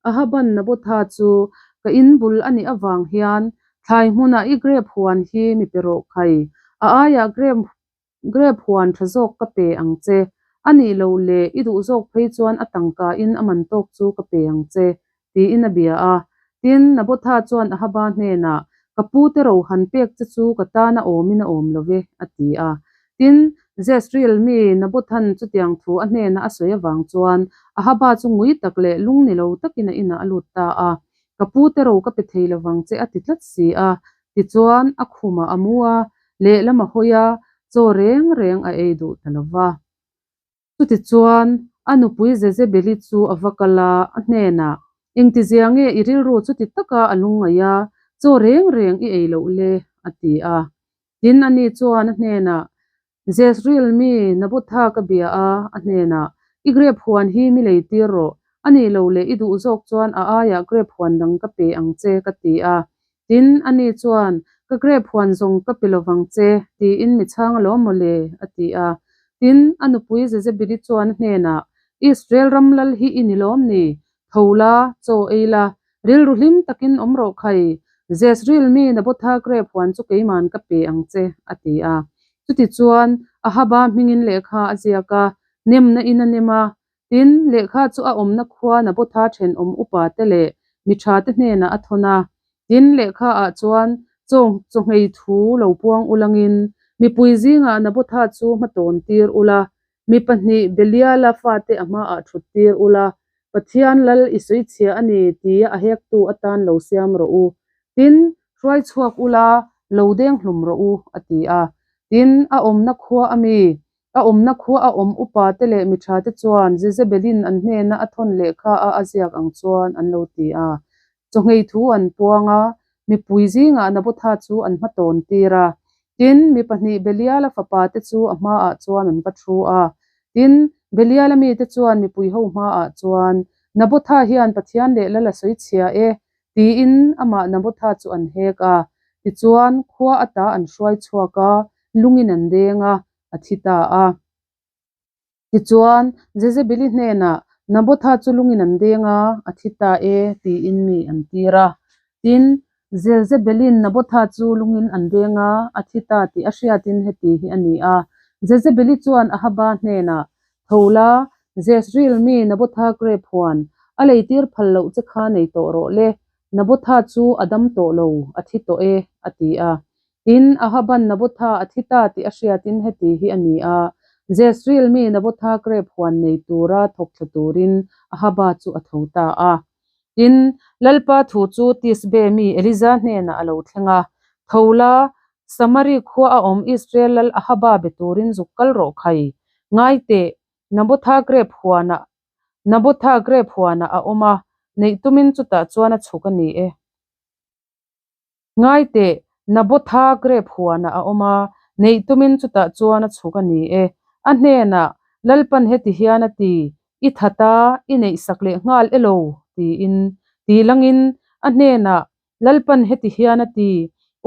Ahaban Nabotha chu, Ka in bul a nih avang hian thlai hmunah i grep huan hi mi pe rawh khai, a aiah grep grep huan tha zawk ka pe ang che, a nih loh leh i duh zawk phei chuan a tangka in a man tawk chu ka pe ang che, tiin a bia a. Tin, Nabotha chuan Ahaba hnenah, Ka pu te ro han pek che chu ka tana awmin a awm lo ve, a ti a. Tin, Jezreel mi Nabothan chutiang thu a hnena a sawi avang chuan Ahaba chu ngui tak leh lung ni lo takin a inah a lut ta a. Ka pu te ro ka pe thei lovang che a ti tlat si a. Tichuan, a khumah a mu a, lehlam a hawi a, chaw reng reng a ei duh ta lo va. Chutichuan, a nupui Jezebeli chu a va kal a, a hnenah, Engtizia nge i rilru chuti taka a lungngaih a, chaw reng reng i ei loh le? a ti a. Tin, ani chuan a hnenah, Jezreel mi Nabotha ka bia a, a hnenah, I grep huan hi mi lei tir rawh, a nih loh leh i duh zawk chuan a aiah grep huan dang ka pe ang che, ka ti a. Tin, ani chuan, Ka grep huan zawng ka pe lovang che, tiin mi chhang alawm maw le? a ti a. Tin, a nupui Jezebeli chuan a hnenah, Israel ram lal hi i ni lawm ni? Tho la, chaw ei la, rilru hlim takin awm rawh khai. Jezreel mi Nabotha grep huan chu keiman ka pe ang che, a ti a. Chutichuan, Ahaba hmingin lehkha a ziak a, nemna in a nem a, Tin, lehkha chu a awmna khua Nabotha thenawm upa te leh mi tha te hnenah a thawn a. Tin, lehkha ah chuan chaw chawhngei thu lo puang ulangin mipui zingah Nabotha chu hmatawn tir ula, mi pahnih Beliala fate a hmaah thut tir ula, Pathian lal i sawi chhia a ni tia a hektu atan lo siam rawh u. Tin, hruai chhuak ula, lo deng hlum rawh u, a ti a. Tin, a awmna khua a mi A awmna khua a awm upa te leh mi tha te chuan Jezebelin an hnena a thawn lehkha a a ziak ang chuan an lo ti a. Chawhngei thu an puang a, mipui zingah Nabotha chu an hmatawn tir a. Tin, mi pahnih Beliala fapa te chu a hmaah chuan an va thu a. Tin, Beliala mite chuan mipui ho hmaah chuan, Nabotha hian Pathian leh lal a sawi chhia e, Tiin amah Nabotha chu an hek a. Tichuan, khua ata an hruai chhuak a, lungin an deng a, a thi ta a. Tichuan, Jezebeli hnenah, Nabotha chu lungin an deng a, a thi ta e, tiin mi an tir a. Tin, Jezebelin Nabotha chu lungin an deng a, a thi ta tih a hriatin heti hi a ni a. Jezebeli chuan Ahaba hnenah, Tho la, Jezreel mi Nabotha grep huan a leitir phal loh che kha nei tawh rawh le, Nabotha chu a dam tawh lo, a thi tawh e, a ti a. Tin, Ahaban Nabotha a thi ta tih a hriatin heti hi a ni a, Jezreel mi Nabotha grep huan nei tura thawk thla turin Ahaba chu a tho ta a. Tin, Lalpa thu chu Tisbe mi Elija hnenah a lo thleng a, Tho la, Samari khua a awm Israel lal Ahaba be turin zuk kal rawh khai. Ngai teh, Nabotha grep huanah Nabotha grep huanah a awm a, neih tumin chutah chuan a chhuk a ni e. Ngai teh, Nabotha grep huanah a awm a, neih tumin chutah chuan a chhuk a ni e. A hnenah, Lalpan heti hian a ti, I that a, i neihsak leh nghal elo? tiin ti langin a hnenah, Lalpan heti hian a ti,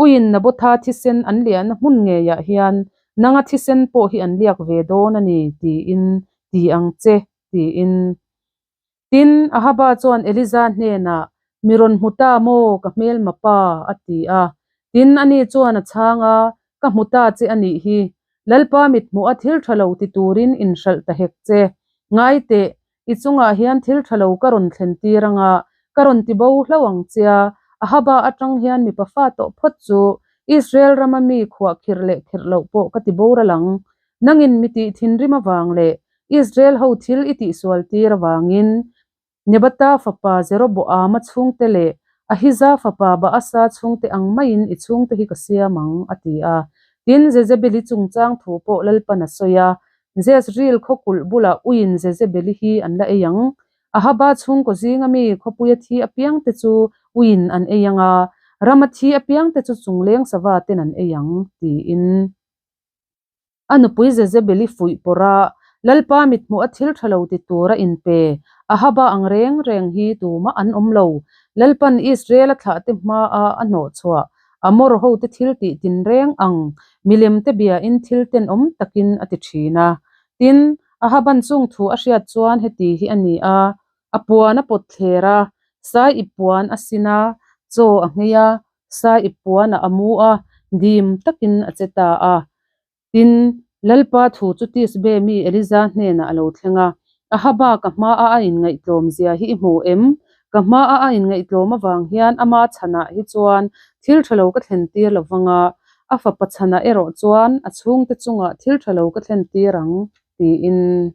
Uiin Nabotha thisen an liahna hmun ngeiah hian nanga thisen pawh hi an liak ve dawn a ni, tiin ti ang che, tiin. Tin, Ahaba chuan Elija hnenah, Mi rawn hmu ta maw, ka hmelma pa? a ti a. Tin, ani chuan a chhang a, Ka hmu ta che a nih hi. Lalpa mithmuha thil tha lo ti turin inhralh ta hek che. Ngai teh, i chungah hian thil tha lo ka rawn thlen tir anga, ka rawn ti bo hlauh ang chia. Ahaba atang hian mipa fa tawh phawt chu Israel rama mi khuah khirh leh khirh loh pawh ka ti boral ang. Nangin mi tih thinrim avang leh Israel ho thil i tihsual tir avangin Nebata fapa Jeroboama chhungte leh Ahiza fapa Baasa chhungte ang maiin i chhungte hi ka siam ang, a ti a. Tin, Jezebeli chungchang thu pawh Lalpan a sawi a, Jezreel khaw kulh bulah uiin Jezebeli hi an la ei ang. Ahaba chhungkaw zinga mi khawpuia thi apiangte chu uiin an ei ang a, rama thi apiangte chu chungleng sava ten an ei ang, tiin. A nupui Jezebeli fuih pawrh a, Lalpa mithmuh a thil tha lo ti tur a inpe. Ahaba ang reng reng hi tumah an awm lo. Lalpan Israel a thlahte hmaah a hnawhchhuah. Amor hote thil tih tinreng ang milemte biain thil tenawm takin a ti thin a. Tin, Ahaban chung thu a hriat chuan heti hi a ni a, a puan a pawt thler a, sai ip puan a sin a, chaw a nghei a, Sai ip puanah a mu a, dim takin a che ta a. Tin, Lalpa thu chu Tisbe mi Elija hnenah a lo thleng a, Ahaba, ka hmaah a inngaihtlawm zia hi i hmu em? Ka hmaah a inngaihtlawm avang hian ama chhanah hi chuan thil tha lo ka thlen tir lo vang a, a fapa chhanah erawh chuan a chhungte chungah thil tha lo ka thlen tir ang, tiin.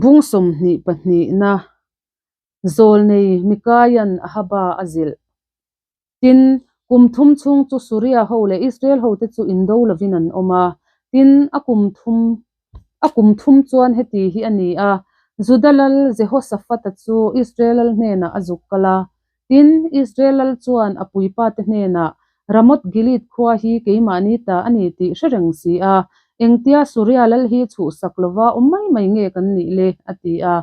Bung 22na Zawlnei Mikaia'n Ahaba a zilh. Tin, kum thum chhung chu Suria ho leh Israel hote chu indo lovin an awm a. Tin, a kum thum a kum thum chuan heti hi a ni a, Juda lal Jehoshaphat-a chu Israel lal hnenah a zuk kal a. Tin, Israel lal chuan a puipate hnenah, Ramoth Gilead khua hi keimahni ta a ni tih hre reng si a, engtia Suria lal hi chhuhsak lova awm mai mai nge kan nih le? a ti a.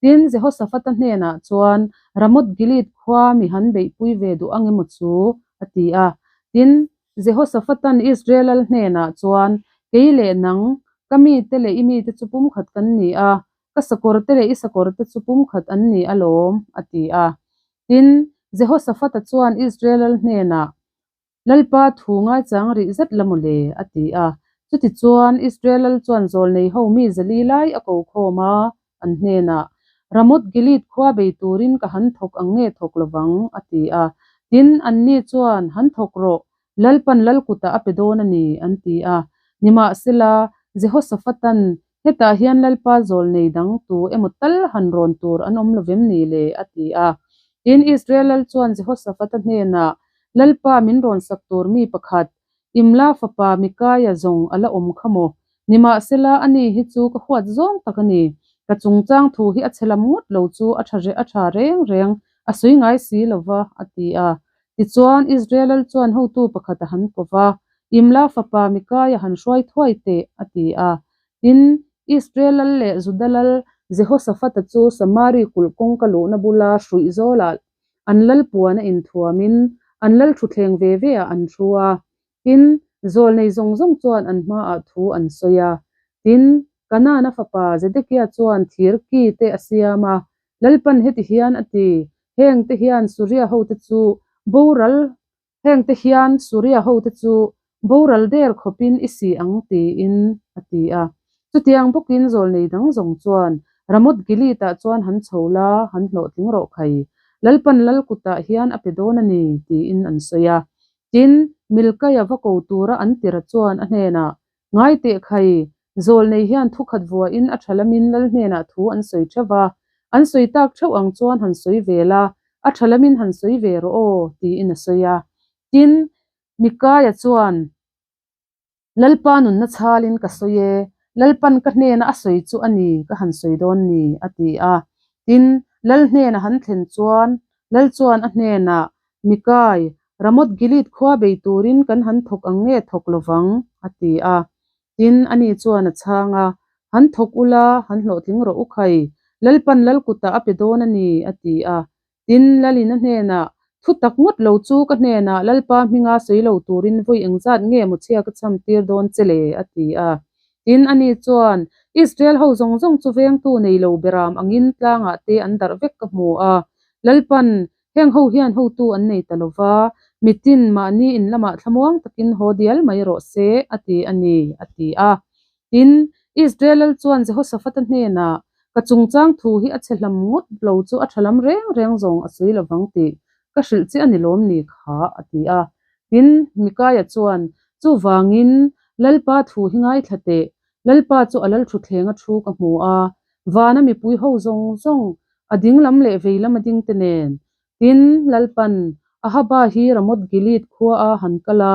Tin, Jehoshaphat-a hnenah chuan, Ramoth Gilead khua mi han beihpui ve duh ang emaw chu? a ti a. Tin, Jehoshaphat-a'n Israel lal hnenah chuan, Kei leh nang, ka mite leh i mite chu pumkhat kan ni a, Ka sakawrte leh i sakawrte chu pumkhat an ni alawm, a ti a. Tin, Jehoshaphat-a chuan Israel lal hnenah, Lalpa thu ngaichang rih zet la maw le? a ti a. Chutichuan, Israel lal chuan zawlnei ho mi zali lai a ko khawm a, an hnenah, Ramoth Gilead khua bei turin ka han thawk ang nge thawk lovang? a ti a. Tin, anni chuan, Han thawk rawh, Lalpan lal kutah a pe dawn a ni, an ti a. Nimahsela, Jehoshaphat-a'n Hetah hian Lalpa zawlnei dang tu emaw tal han rawn tur an awm lovem ni le? a ti a. Tin, Israel lal chuan Jehoshaphat-a hnenah, Lalpa min rawn sak tur mi pakhat, Imla fapa Mikaia zawng a la awm kha maw? Nimahsela, ani hi chu ka huat zawng tak a ni. Ka chungchang thu hi a chhe lam ngawt lo chu a tha a tha reng reng, a sawi ngai si lo va, a ti a. Tichuan, Israel lal chuan hotu pakhat a han ko va, Imla fapa Mikaia han hruai thuai teh, a ti a. Tin, Israel lal leh Juda lal Jehosaphata chu Samari kulh kawngka luhna bula hruih zawlah an lal puan a inthuamin an lal thutthleng ve ve ah an thu a. Tin, zawlnei zawng zawng chuan an hmaah thu an sawi a. Tin, Kanaana fapa Zedekia chuan thir ki te a siam a, Lalpan heti hian a ti, Hengte hian Suria hote chu boral Hengte hian Suria hote chu boral der khawpin i si ang tiin a ti a. Chutiang bawkin zawlnei dang zawng chuan Ramoth Gilead-ah chuan han chho la, han hlawhtling rawh khai. Lalpan lal kutah hian a pe dawn a ni tiin an sawi a. Tin, Milkaia va ko tura an tira chuan a hnenah, Ngai teh khai, zawlnei hian thukhat vuahin a tha lamin lal hnenah thu an sawi theuh va, an sawi tak theuh ang chuan han sawi ve la, a tha lamin han sawi ve rawh aw, tiin a sawi a. Tin, Mikaia chuan, Lalpa nunna chhalin ka sawi e, Lalpan ka hnena a sawi chu a ni ka han sawi dawn ni, a ti a. Tin, lal hnena han thlen chuan, lal chuan a hnenah, Mikai, Ramoth Gilead khua bei turin kan han thawk ang nge thawk lo vang? a ti a. Tin, ani chuan a chhang a, Han thawk ula, han hlawhtling rawh u khai, Lalpan lal kutah a pe dawn a ni, a ti a. Tin, Lalin a hnenah, Thu tak ngawt lo chu ka hnenah Lalpa hminga sawi lo turin vawi engzat nge maw chhia ka cham tir dawn che le? a ti a. Tin, ani chuan, Israel ho zawng zawng chu vengtu nei lo beram angin tlangah te an darh vek ka hmu a. Lalpan, Heng ho hian hotu an nei ta lo va, mitin mahni in lamah thlamuang takin haw dial mai rawh se, a ti a ni, a ti a. Tin, Israel lal chuan Jehosaphata hnenah, Ka chungchang thu hi a chhe hlam ngawt lo chu a tha lam reng reng zawng a sawi lovang tih ka hrilh che a ni lawm ni kha, a ti a. Tin, Mikaia chuan, Chuvangin, Lalpa thu hi ngaithla teh, Lalpa chu a lalthutthleng a thu ka hmu a, vana mipui ho zawng zawng, a ding lam leh vei lam a ding te nen. Tin, Lalpan, Ahaba hi Ramoth Gilead khua a han kal a,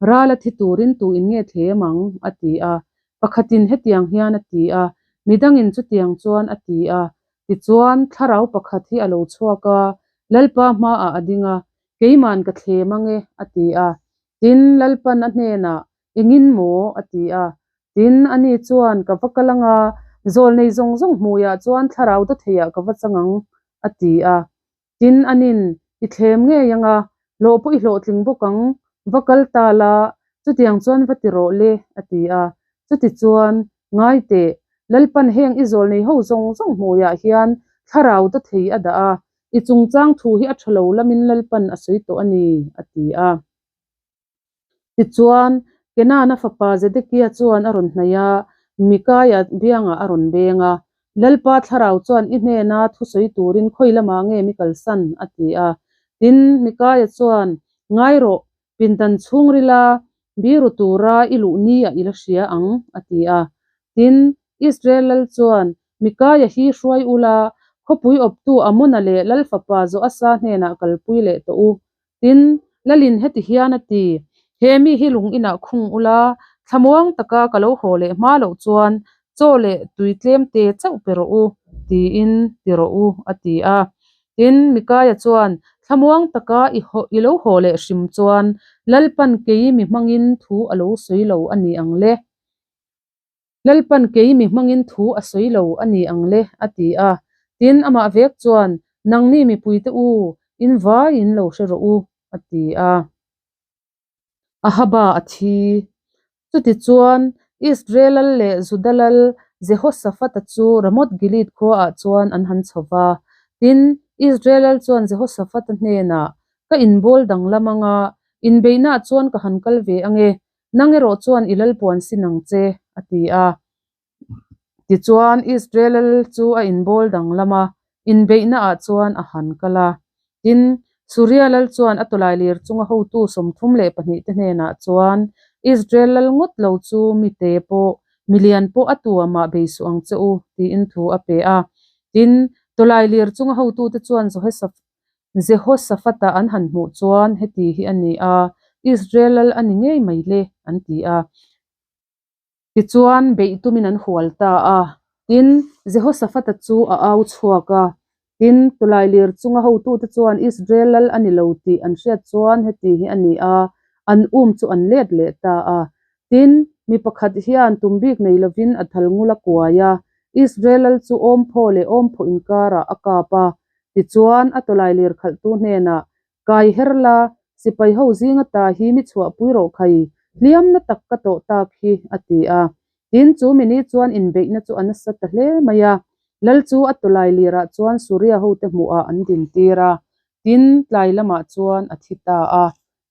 ral a thi turin tu in nge thlem ang? a ti a. Pakhatin hetiang hian a ti a, midangin chutiang chuan a ti a. Tichuan, thlarau pakhat hi a lo chhuak a, Lalpa hmaah a ding a, Keiman ka thlem ang e, a ti a. Tin, Lalpan a hnenah, Engin maw? a ti a. Tin, ani chuan, Ka va kal anga, zawlnei zawng zawng hmuiah chuan thlarau dawtheiah ka va chang ang, a ti a. Tin, anin, I thlem ngei anga, hlawh pawh i hlawhtling bawk ang, va kal ta la, chutiang chuan va ti rawh le, a ti a. Chutichuan, ngai teh, Lalpan heng i zawlnei ho zawng zawng hmuiah hian thlarau dawthei a dah a, i chungchang thu hi a tha lo lamin Lalpan a sawi tawh a ni, a ti a. Tichuan, Kenana fapa Zedekia chuan a rawn hnaih a, Mikaia biangah a rawn beng a. Lalpa thlarau chuan i hnena thusawi turin khawi lamah nge mi kalsan? a ti a. Tin, Mikaia chuan, Ngai rawh, pindan chhungrila biru tura i luh niah i la hria ang, a ti a. Tin, Israel lal chuan, Mikaia hi hruai ula, khawpui awptu Amona leh lal fapa Joasa hnenah kalpui leh tawh u, Tin, Lalin heti hian a ti, He mi hi lung inah khung ula, thlamuang taka ka lo haw leh hma loh chuan chaw leh tui tlem te chauh pe rawh u, tiin ti rawh u, a ti a. Tin, Mikaia chuan, Thlamuang taka i i lo haw leh hrim chuan Lalpan kei mi hmangin thu a lo sawi lo a ni ang le. Lalpan kei mi hmangin thu a sawi lo a ni ang le, a ti a. Tin, amah vek chuan, Nangni mipuite u, in vaiin lo hre rawh u, a ti a. Ahaba a thi. Chutichuan, Israel lal leh Juda lal Jehosaphata chu Ramoth-gilead khuaah chuan an han chho va. Tin, Israel lal chuan Jehosaphata hnenah, Ka inbawl danglam anga, inbeihnaah chuan ka han kal ve ange, Nang erawh chuan i lalpuan sin ang che, a ti a. Tichuan, Israel chu a inbawl danglam a, inbeihnaah chuan a han kal a. Tin, Suria lal chuan a tawlailir chunga hotu 32 te hnenah chuan, Israel lal ngawt lo chu mite pawh, milian pawh a tuamah bei suh ang che u, tiin thu a pe a. Tin, tawlailir chunga hotute chuan Jehosaphata an han hmuh chuan heti hi a ni a, Israel lal a ni ngei mai le, an ti a. Tichuan, beih tumin an hual ta a. Tin, Jehosaphata chu a au chhuak a. Tin, tawlailir chunga hotute chuan Israel lal a ni lo tih an hriat chuan heti hi a ni a, an um chu an let leh ta a. Tin, mi pakhat hian tum bik nei lovin a thal ngul a kuai a. Israel lal chu awmphaw leh awmphaw inkarah a kap a. Tichuan, a tawlailir khalhtu hnenah, Kai her la, sipai ho zinga ta hi mi chhuahpui rawh khai, hliamna tak ka tawh tak hi, a ti a. Tin, chu mini chuan inbeihna chu a nasa ta hle mai a. Lal chu a tawlailirah chuan Suria hote hmuhah an dintir a. Tin, tlai lamah chuan a thi ta a.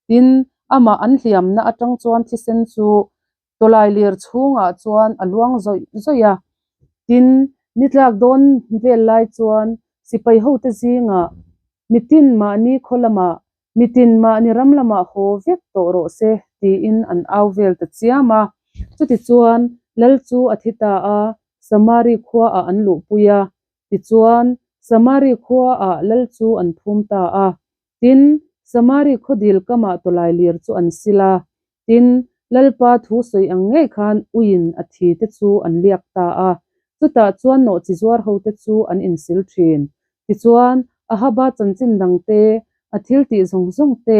Tin, amah an hliamna atang chuan thisen chu tawlailir chhungah chuan a luang zawih zawih a. Tin, ni tlak dawn vel lai chuan sipai hote zingah mitin mahni khaw lamah, mitin mahni ram lamah haw vek tawh rawh se tiin an au vel ta chiam a. Chutichuan, lal chu a thi ta a, Samari khuaah an luhpui a. Tichuan, Samari khuaah lal chu an phum ta a. Tin, Samari khaw dil kamah tawlailir chu an sil a. Tin, Lalpa thu sawi ang ngei khan uiin a thi te chu an liak ta a. Chutah chuan nawhchi zuar hote chu an insil thin. Tichuan, Ahaba chanchin dang te, a thil tih zawng zawng te,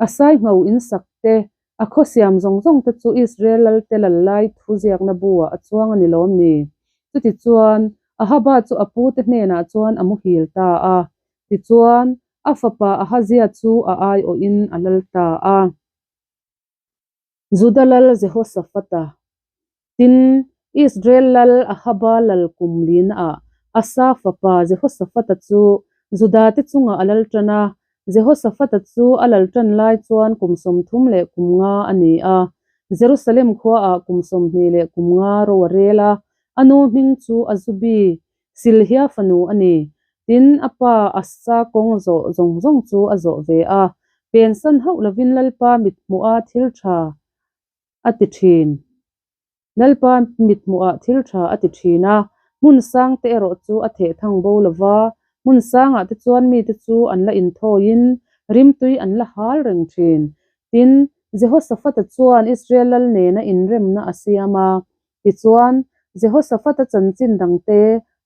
a sai ngho insak te, a khaw siam zawng zawng te chu Israel lalte lal lai thu ziakna bu-ah a chuang a ni lawm ni? Chutichuan, Ahaba chu a pute hnenah chuan a muhil ta a. Tichuan, a fapa Ahazia chu a aiawhin a lal ta a. Juda lal Jehoshaphat-a, tin, Israel lal Ahaba lal kum linaah Asa fapa Jehoshaphat-a chu Juda-te chungah a lal tan a. Jehoshaphat-a chu a lal tan lai chuan kum 35 a ni a. Jerusalem khuaah kum 25 ro a rel a, a nu hming chu Azubi, Silhia fanu a ni. Tin, a pa Asa kawng zawh zawng zawng chu a zawh ve a. Pensan hauh lovin Lalpa mithmuha thil tha a ti thin. Lalpa mithmuhah thil tha a ti thin a, hmun sang te erawh chu a theh thang bo lo va, hmun sangah te chuan mite chu an la inthawiin rimtui an la hal reng thin. Tin, Jehoshaphat-a chuan Israel lal nena inremna a siam a, Tichuan, Jehoshaphat-a chanchin dangte,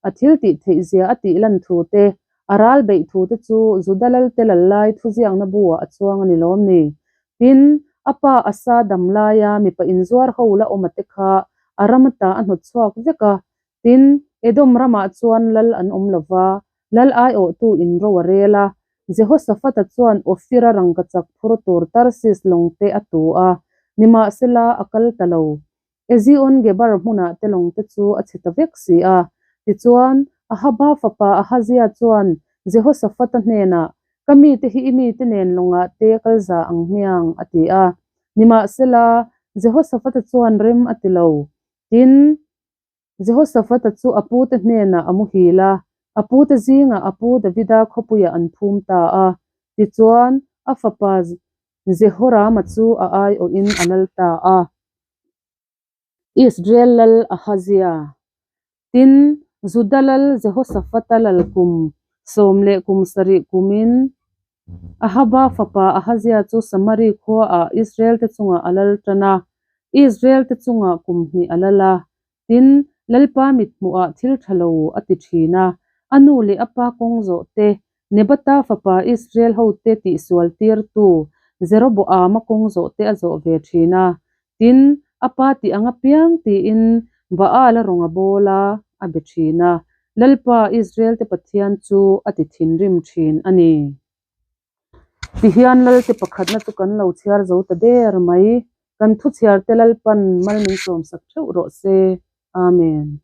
a thil tih theihzia a tih lan thu te, a ral beih thu te chu Juda lalte lal lai thuziakna bu-ah a chuang a ni lawm ni? Tin, a pa Asa dam laia mipa inzuar ho la awma te kha a ram ata a hnawt chhuak vek a. Tin, Edom ramah chuan lal an awm lo va, lal aiawhtu in ro a rel a. Jehoshaphat-a chuan Ophir-a rangkachak phur tur Tarsis lawng te a tu a, nimahsela a kal ta lo. Ezion Geber hmunah te lawng te chu a chhe ta vek si a. Tichuan, Ahaba fapa Ahazia chuan Jehoshaphat-a hnenah, Ka mite hi i mite nen lawngah te kal za ang hmiang, a ti a. Nimahsela, Jehoshaphat-a chuan rem a ti lo. Tin, Jehoshaphat-a chu a pute hnenah a muhil a, a pute zingah a pu Davida khawpuiah an phum ta a. Tichuan, a fapa Jehorama chu a aiawhin a lal ta a. Israel lal Ahazia. Tin, Juda lal Jehoshaphat-a lal kum 17 kumin Ahaba fapa Ahazia chu Samari khuaah Israel-te chungah a lal tan a, Israel-te chungah kum hnih a lal a. Tin, Lalpa mithmuhah thil tha lo a ti thin a, a nu leh a pa kawng zawh te, Nebata fapa Israel hote tihsual tirtu Jeroboama kawng zawh te a zawh ve thin a. Tin, a pa tih ang apiang tiin Baal-a rawng a bawl a, a be thin a. Lalpa Israel-te Pathian chu a ti thinrim thin a ni. Tihian Lalte pakhatna chu kan lo chhiar zo ta der mai. Kan thu chhiarte Lalpan mal min sawmsak theuh rawh se. Amen.